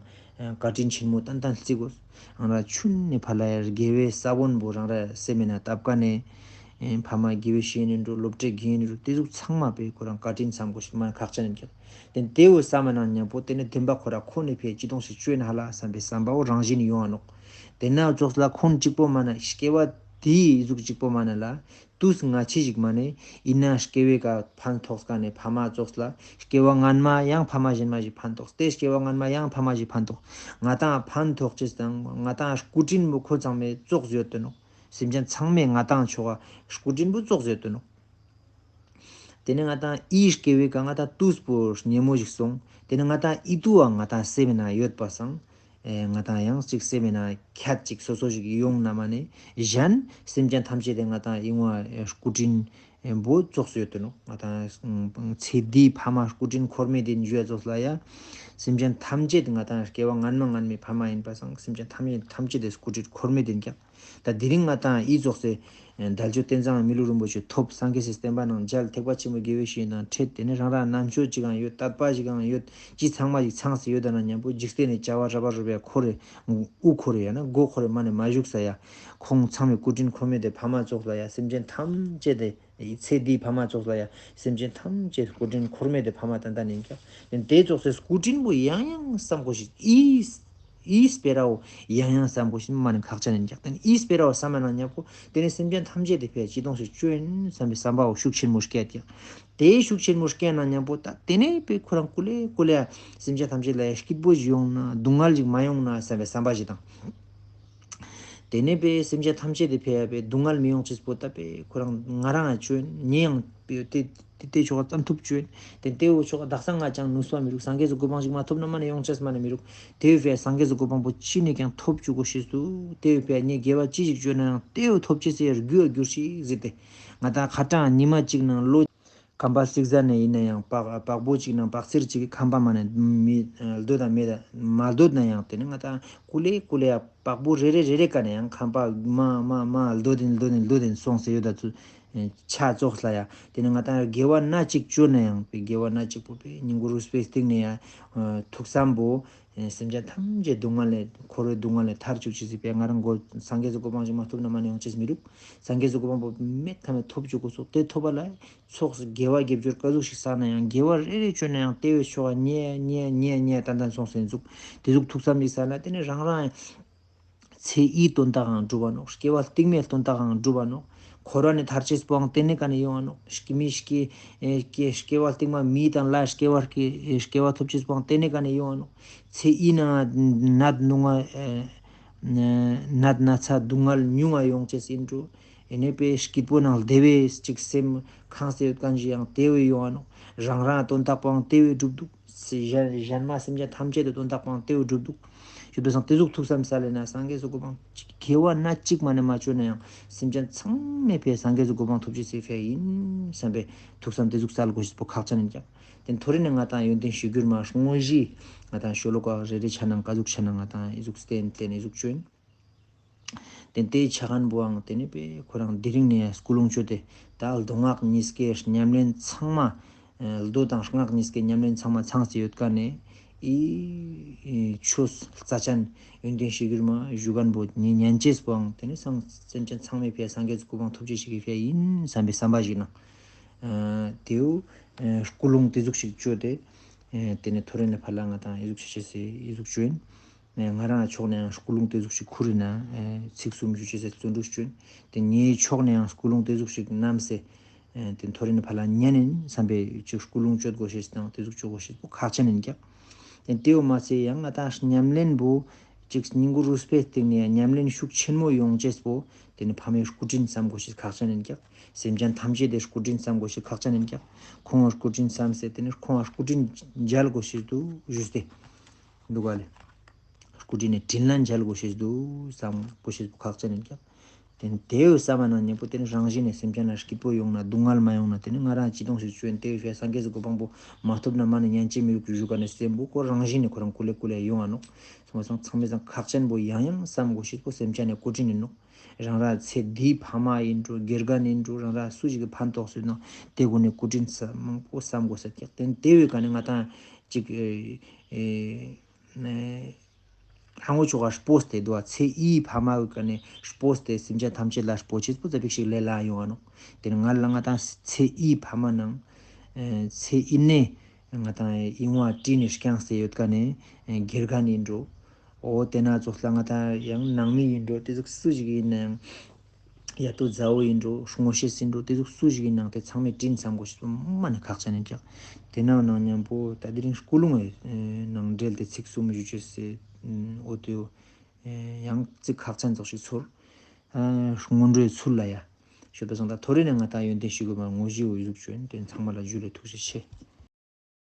བཀའ་དྲིན་ཆེན་མོ་ཏན་ཏན་བརྩི་དགོས། རང་ར་ཆུན་ནེ་ཕར་ལ་ཡར་དགེ་བའི་ས་བོན་པོ་རང་ར་སེམས་ནང་བཏབ་མཁན་ནི་ཨེ་ཕ་མ་དགེ་བའི་བཤེས་གཉེན་རུ་སློབ་གྲྭའི་དགེ་རྒན་རུ་དེ་ཟུག་ཚང་མ་པའི་ཁོ་རང་བཀའ་དྲིན་བསམ་དགོས་ཤེས་མ་ཁག་ཅན་ཡིན་ཀྱག། དེ་དེའུ་བསམ་ན་མཉམ་པོ་དེ་ནི་བདེན་པ་ཁོ་ར་ཁོ་ནི་ཕའི་ཅི་དོང་ཞིག་ཅོ་ཡིན་ཧ་ལ་བསམ་པའི་བསམ་པའོ་རང་བཞིན་ཡོང་ང་ནོག། དེ་ན་ཙོགས་ལ་ཁོང་གཅིག་པོ་མ་ན་སྐྱེ་བ་དེའི་ཟུག་གཅིག་པོ་མ་ན་ལ་དུས་སྔ་ཕྱི་ཞིག་མ་ནེ་ཡིན་ན་སྐྱེ་བའི་ཀ་ཕན་ཐོགས་མཁན་ནི་ཕ་མ་ཙོགས་ལ་སྐྱེ་བ་སྔན་མ་ཡང་ཕ་མ་གཞན་མ་ཞིག་ཕན་ཐོགས། དེ་སྐྱེ་བ་སྔན་མ་ཡང་ཕ་མ་ཞིག་ཕན་ཐོགས། ང་དང་ཕན་ཐོགས་ཅེས་དང་ང་དང་སྐུ་དྲིན་པོ་ཁོ་ཚང་མའི་ཙོགས་ཡོད་དེ་ནོག། སེམས་ཅན་ཚང་མས་ང་དང་ཆོག་ག་སྐུ་དྲིན་པོ་ཙོགས་ཡོད་དེ་ནོག། དེ་ནས་ང་དང་ཨི་སྐྱེ་བའི་ཀ་ང་དང་དུས་པོ་ཉེ་མོ་ཞིག་སོང་། དེ་ནས་ང་དང་ཨི་ཏུ་བ་ང་དང་སེམས་ན་ཡོད་པ་སང་། ཨེ་ང་དང་ཡང་ཅིག་སེམས་ན་ཁྱད་ཅིག་སོ་སོ་ཞིག་ཡོང་ན་མ་ནེ་གཞན་སེམས་ཅན་ཐམས་ཅད་དེ་ང་དང་ཨི་ངོ་སྐུ་དྲིན་པོ་ཙོགས་ཡོད་དེ་ནོག། ང་དང་ཚེ་འདིའི་ཕ་མ་སྐུ་དྲིན་འཁོར་མེད་ཡིན་ཞུ་ཡ་ཙོགས་ལ་ཡ། སེམས་ཅན་ཐམས་ཅད་ང་དང་སྐྱེ་བ་སྔན་མ་སྔན་མའི་ཕ་མ་ཡིན་པ་སང་སེམས་ཅན་ཐམས་ཅད་ཐམས་ཅད་དེ་སྐུ་དྲིན་འཁོར་མེད་ཡིན་ཀྱག། ད་དེ་རིང་ང་ཏང་ཨི་ཙོགས་སེ་དལ་འབྱོར་རྟེན་བཟང་མི་ལུས་རིན་པོ་ཆེ་ཐོབ། སངས་རྒྱས་སི་བསྟན་པ་ནང་མཇལ། ཐེག་པ་ཆེན་པོའི་དགེ་བའི་བཤེས་གཉེན་དང་འཕྲད། དེ་ནས་རང་རང་རྣམ་དཔྱོད་ཅིག་ཡང་ཡོད། དད་པ་ཅིག་ཡང་ཡོད། ཅི་ཚང་མ་ཅིག་ཚང་སེ་ཡོད་ད་ན་མཉམ་པོ་འཇིག་རྟེན་ནི་བྱ་བ་རབ་རུབ་ཡ་འཁོར་རེ་དབུ་འཁོར་རེ་ཡང་ན་མགོ་འཁོར་རེ་མ་ནས་མ་བཞུགས་ས་ཡ། ཁོང་ཚང་མའི་སྐུ་དྲིན་འཁོར་མེད་དེ་ཕ་མ་ཙོགས་ལ་ཡ། སེམས་ཅན་ཐམས་ཅད་དེ་ཚེ་འདིའི་ཕ་མ་ཙོགས་ལ་ཡ། སེམས་ཅན་ཐམས་ཅད་སྐུ་དྲིན་འཁོར་མེད་དེ་ཕ་མ་ཏན་ཏན་ཡིན་ཀྱང་། དེ་ཙོགས་སེ་སྐུ་དྲིན་པོ་ཡང་ཡང་བསམ་དགོས་ཤིག་ཨི་ཨི་སྤེ་ར་བོ་ཡང་ཡང་བསམ་དགོས་ཤིག་མ་ནི་ཁག་ཅན་ཡིན་ཀྱང་། དེ་ནི་ཨི་སྤེ་ར་བོ་བསམ་ན་མཉམ་པོ་དེ་ནི་སེམས་ཅན་ཐམས་ཅད་དེ་ཕི་ཡ་ཅི་གཏོང་ཞིག་བཅོ་ཡིན་བསམ་པའི་བསམ་པ་བོ་ཤུགས་ཆེན་མོ་སྐྱེད་ཀྱང་། དེ་ཤུགས་ཆེན་མོ་སྐྱེད་ན་མཉམ་པོ་ད་དེ་ནི་པའི་ཁོ་རང་ཀུ་ལེ་ཀུ་ལེ་ཡ་སེམས་ཅན་ཐམས་ཅད་ལ་ཡ་སྐྱིད་པོ་ཞིག་ཡོང་ན། སྡུག་བསྔལ་ཞིག་མ་ཡོང་ན་བསམ་པའི་བསམ་པ་ཞིག་དང་། དེ་ནས་པའི་སེམས་ཅན་ཐམས་ཅད་དེ་ཕི་ཡ་པའི་སྡུག་བསྔལ་མི་ཡོང་ཅེས་པོ་ད་པའི་ཁོ་རང་ང་རང་ཡང་བཅོ་ཡིན། ངས་ཡང་པའི་དེ་དེ་དེ་ཕྱོགས་ཙམ་ཐུབ་བཅོ་ཡིན། དེ་དེ་བོ་ཕྱོགས་དག་ས་ང་ཅང་ནུས་པ་མི་རུག་སངས་རྒྱས་སི་གོ་འཕང་ཞིག་མ་ཐོབ་ན་མ་ནས་ཡོང་ཅེས་མ་ནས་མི་རུག་དེ་བོ་པའི་སངས་རྒྱས་སི་གོ་འཕང་པོ་ཅི་ནས་ཀྱང་ཐོབ་བཅུག་དགོས་ཤེས་སུ། དེ་བོ་པའི་ངས་དགེ་བ་ཅི་ཞིག་བཅོས་ན་ཡང་དེ་བོ་ཐོབ་ཅེས་སི་རྒྱུ་བ་འགྱུར་ཞིག་ཟེར་ཏེ། ང་ད་ཁ་གྲངས་ཉི་མ་གཅིག་ནང་ལོ། ཁང་པ་བརྩིགས་ཟ་ནས་ཡིན་ན་ཡང་པག་པག་པོ་གཅིག་ནང་པག་ཚིར་གཅིག་གི་ཁང་པ་མ་ནས་མི་སྡོད་དང་མེད་ད་མ་སྡོད་ན་ཡང་དེ་ནི་ང་ད་ཀུ་ལེ་ཀུ་ལེ་ཡ་པག་པོ་རེ་རེ་རེ་རེ་ཀ་ནས་ཡང་ཁང་པ་མ་མ་མ་སྡོད་དེན་སྡོད་དེན་སྡོད་དེན་སོང་སེ་ཡོད་ད་ཚུ་ཆ་ཙོགས་ལ་ཡ། དེ་ནི་ང་ད་དགེ་བ་སྣ་གཅིག་བཅོས་ན་ཡང་པའི་དགེ་བ་སྣ་གཅིག་པོ་པའི་སྙིང་པོ་རུས་པའི་གཏིང་ནས་ཡ་ཐུགས་བསམ་པོ། སེམས་ཅན་ཐམས་ཅད་སྡུག་བསྔལ་ལས་འཁོར་བའི་སྡུག་བསྔལ་ལས་ཐར་བཅུག་ཅེས་སི་ཕི་ཡ་ང་རང་གོ་སངས་རྒྱས་སི་གོ་འཕང་ཞིག་མ་ཐོབ་ན་མ་ནས་ཡོང་ཅེས་མི་རུག་སངས་རྒྱས་སི་གོ་འཕང་པོ་མེད་ཁ་མེད་ཐོབ་བཅུག་གོ་སོགས་དེ་ཐོབ་པ་ལ་ཚོགས་དགེ་བ་དགེ་སྦྱོར་ཀ་ཟུག་ཞིག་བསགས་ན་ཡང་དགེ་བ་རེ་རེ་བཅོས་ན་ཡང་དེ་བོའི་ཕྱོགས་ཉེ་ཉེ་ཉེ་ཉེ་ཏན་ཏན་སོང་སེ་འཛུག་དེ་ཟུག་ཐུགས་བསམ་ཞིག་བསགས་ན་དེ་ནི་རང་རང་ཚེ་ཡི་དོན་དག་འང་འགྲུབ་བ་ནོག་སྐྱེ་བ་རྟིང་མའི་དོན་དག་འང་འགྲུབ་བ་ནོག་འཁོར་བ་ནས་ཐར་ཅེས་པོའང་དེ་ནས་ཀ་ནས་ཡོང་བ་ནོག་སྐྱེ་མི་སྐྱེ་ཨེ་སྐྱེ་སྐྱེ་བ་རྟིང་མ་མི་དང་ལྷ་སྐྱེ་བ་སྐྱེ་ཨེ་སྐྱེ་བ་ཐོབ་ཅེས་པོའང་དེ་ནས་ཀ་ནས་ཡོང་བ་ནོག་ཚེ་ཡི་ནང་ནད་ནུ་ང་ཨེ་ནད་ན་ཚ་སྡུག་བསྔལ་ཉུང་ང་ཡོང་ཅེས་ཨིན་འགྲོ། ཨེ་ནས་པའི་སྐྱིད་པོ་ནང་བདེ་བའི་ཅིག་སེམས་ཁང་སེ་ཡོད་མཁན་ཞིག་ཡང་དེ་བས་ཡོང་བ་ནོག་རང་རང་དོན་དག་པོའང་དེ་བས་འགྲུབ་འདུག་གཞན་གཞན་མ་སེམས་ཅན་ཐམས་ཅད་དེ་དོན་དག་པོའང་དེ་བས་འགྲུབ་འདུག་ཞུ་དུ་སང་དེ་ཟུག་ཐུགས་བསམ་ས་ལེ་ན་སངས་རྒྱས་སི་གོ་འཕང་དགེ་བ་སྣ་གཅིག་མ་ནས་མ་བཅོས་ན་ཡང་སེམས་ཅན་ཚང་མས་ཕི་ཡ་སངས་རྒྱས་སི་གོ་འཕང་ཐོབ་ཅེས་སི་ཕི་ཡ་ཡིན་བསམ་པའི་ཐུགས་བསམ་དེ་ཟུག་སལ་དགོས་ཤེས་པོ་ཁག་ཅན་ཡིན་ཀྱང་། དེ་ཐོ་རེ་ནས་ང་ཏང་ཡོན་ཏན་གཞིར་གྱུར་མ་དངོས་གཞི་ང་ཏང་ཤོ་ལོ་ཀ་རེ་རེ་ཆ་ནང་ཀ་ཟུག་ཆ་ནང་ང་ཏང་ཨི་ཟུག་བསྟན་བསྟན་ཨི་ཟུག་བཅོས་ཡིན། དེ་དེའི་ཆ་མཁན་པོའང་དེ་ནི་པའི་ཁོ་རང་དེ་རིང་ནས་སྐུ་ལུང་བཅོས་ཏེ་ད་མདོ་སྔགས་གཉིས་ཀའི་ཉམས་ལེན་ཚང་མ། ཨ་མདོ་དང་སྔགས་གཉིས་ཀའི་ཉམས་ལེན་ཚང་མ་ཚང་སྟེ་ཡོད་ཀ་ནས་ཨི་ཆོས་རྩ་ཆེན་ཡོན་ཏན་གཞིར་གྱུར་མ་ཞུ་མཁན་པོ་ཉན་ཅེས་པོའང་དེ་ནི་སེམས་ཅན་ཚང་མའི་ཕི་ཡ་སངས་རྒྱས་སི་གོ་འཕང་ཐོབ་ཅེས་ཤིག་གི་ཕི་ཡ་ཡིན་བསམ་པའི་བསམ་པ་ཞིག་ནང་། ཨ་དེའུ་ཨ་སྐུ་ལུང་དེ་ཟུག་ཞིག་བཅོས་ཏེ་ཨ་དེ་ནི་ཐོ་རེ་ནས་ཕར་ལ་ང་ཏང་ཨི་ཟུག་ཆ་ཆེས་སི་ཨི་ཟུག་བཅོས་ཡིན། ང་རང་ཕྱོགས་ནས་ཡང་སྐུ་ལུང་དེ་ཟུག་ཞིག་ཁུར་ན་ཚིག་གསུམ་ཞུ་ཅེས་སི་བརྩོན་འགྲུས་བསྐྱོན། དེ་ངའི་ཕྱོགས་ནས་ཡང་སྐུ་ལུང་དེ་ཟུག་ཞིག་བསྣམས་སེ་དེ་ཐོ་རེ་ནས་ཕར་ལ་ཉན་ཡིན་བསམ་པའི་ཅིག་སྐུ་ལུང་བཅོ་དགོས་ཤེས་དང་དེ་ཟུག་བཅོ་དགོས་ཤེས་པོ་ཁག་ཅན་ཡིན་ཀྱང་། དེ་དེའུ་མ་ཚད་ཡང་ང་ཏང་ཉམས་ལེན་པོ་ཅིག་སྙིང་པོ་རུས་པའི་གཏིང་ནས་ཡང་ཉམས་ལེན་ཤུགས་ཆེན་མོ་ཡོང་ཅེས་པོ་དེ་ནི་ཕ་མའི་སྐུ་དྲིན་བསམ་དགོས་ཤེས་ཁག་ཅན་ཡིན་ཀྱང་། སེམས་ཅན་ཐམས་ཅད་དེ་སྐུ་དྲིན་བསམ་དགོས་ཤེས་ཁག་ཅན་ཡིན་ཀྱང་། ཁོང་ལ་སྐུ་དྲིན་བསམ་སེ་དེ་ནི་ཁོང་ལ་སྐུ་དྲིན་འཇལ་དགོས་ཤེས་འདུག་ཞུས་ཏེ། འདུག་ག་ལེ། སྐུ་དྲིན་ནི་དྲིན་ལན་འཇལ་དགོས་ཤེས་འདུག་བསམ་དགོས་ཤེས་པོ་ཁག་ཅན་ཡིན་ཀྱང་། དེ་ནི་དེའི་བསམ་པ་ནང་ཉེ་པོ་དེ་ནི་རང་བཞིན་ནས་སེམས་ཅན་ལ་སྐྱིད་པོ་ཡོང་ན་སྡུག་བསྔལ་མ་ཡོང་ན་དེ་ནི་ང་རང་ཅི་གཏོང་ཞིག་བཅོས་ཡིན་དེའི་ཕི་ཡ་སངས་རྒྱས་སི་གོ་འཕང་པོ་མ་ཐོབ་ན་མ་ནི་ཉན་ཅེས་མི་རུག་ཞུ་ག་ནས་སེམས་པོ་ཁོ་རང་བཞིན་ནས་ཁོ་རང་ཀུ་ལེ་ཀུ་ལེ་ཡོང་ང་ནོག་སོང་བ་སང་ཚང་མའི་སང་ཁག་ཅན་པོ་ཡང་ཡང་བསམ་དགོས་ཤེས་པོ་སེམས་ཅན་ནི་སྐུ་དྲིན་ཡིན་ནོག་རང་རང་ཚེ་འདིའི་ཕ་མ་ཡིན་འགྲོ་དགེ་རྒན་ཡིན་འགྲོ་རང་རང་སུ་ཞིག་གི་ཕན་ཐོགས་སུ་ཡིན་ནོག་དེ་ཀུན་ནི་སྐུ་དྲིན་བསམ་མང་པོ་བསམ་དགོས་ས་ཀྱག་དེ་དེ་བས་ཀ་ནི་ང་ཏང་ཅིག་ཨེ་ཨེ་ཧ་ངོ་ཆོ་ག་སྤོས་ཏེ་འདུག་བ། ཚེ་ཡི་ཕ་མ་བོའི་ཀ་ནས་སྤོས་ཏེ་སེམས་ཅན་ཐམས་ཅད་ལ་སྤོ་ཅེས་པོ་ཙ་པིག་ཞིག་ལས་ལ་ཡོང་བ་ནོག་དེ་ནི་ང་ལ་ང་ཏང་ཚེ་ཡི་ཕ་མ་ནང་ཚེ་ཡི་ནས་ང་ཏང་ཡིན་བ་བྲིས་ནས་བསྐྱངས་ཏེ་ཡོད་ཀ་ནས་དགེ་རྒན་ཡིན་འགྲོ། འོ་དེ་ན་ཙོགས་ལ་ང་ཏང་ཡང་ནང་མི་ཡིན་འགྲོ་དེ་ཟུག་སུ་ཞིག་ཡིན་ནའང་ཡ་ཏོ་མཛའ་བོ་ཡིན་འགྲོ་ངོ་ཤེས་ཡིན་འགྲོ་དེ་ཟུག་སུ་ཞིག་ཡིན་ནའང་དེ་ཚང་མས་དྲིན་བསམ་དགོས་ཤེས་པོ་མ་ནི་ཁག་ཅན་ཡིན་ཀྱག་དེ་ན་ནང་མཉམ་པོ་ད་དེ་རིང་སྐུ་ལུང་ནང་འབྲེལ་ཏེ་ཚིག་གསུམ་ཞུ་ཅེས་སི་འོ་དེ་ཡང་ཚིག་ཁག་ཅན་ཙོགས་ཤིག་ཚོར། སྔོན་འགྲོའི་ཚུལ་ལ་ཡ། ཞུ་བ་སང་ད་ཐོ་རེ་ནས་ང་ཏང་ཡོན་ཏན་གཞིར་གྱུར་མ་དངོས་གཞི་བོ་ཨི་ཟུག་བཅོས་ཡིན་དེ་ཚང་མ་ལ་ཇུ་ལེ་ཐུགས་རྗེ་ཆེ།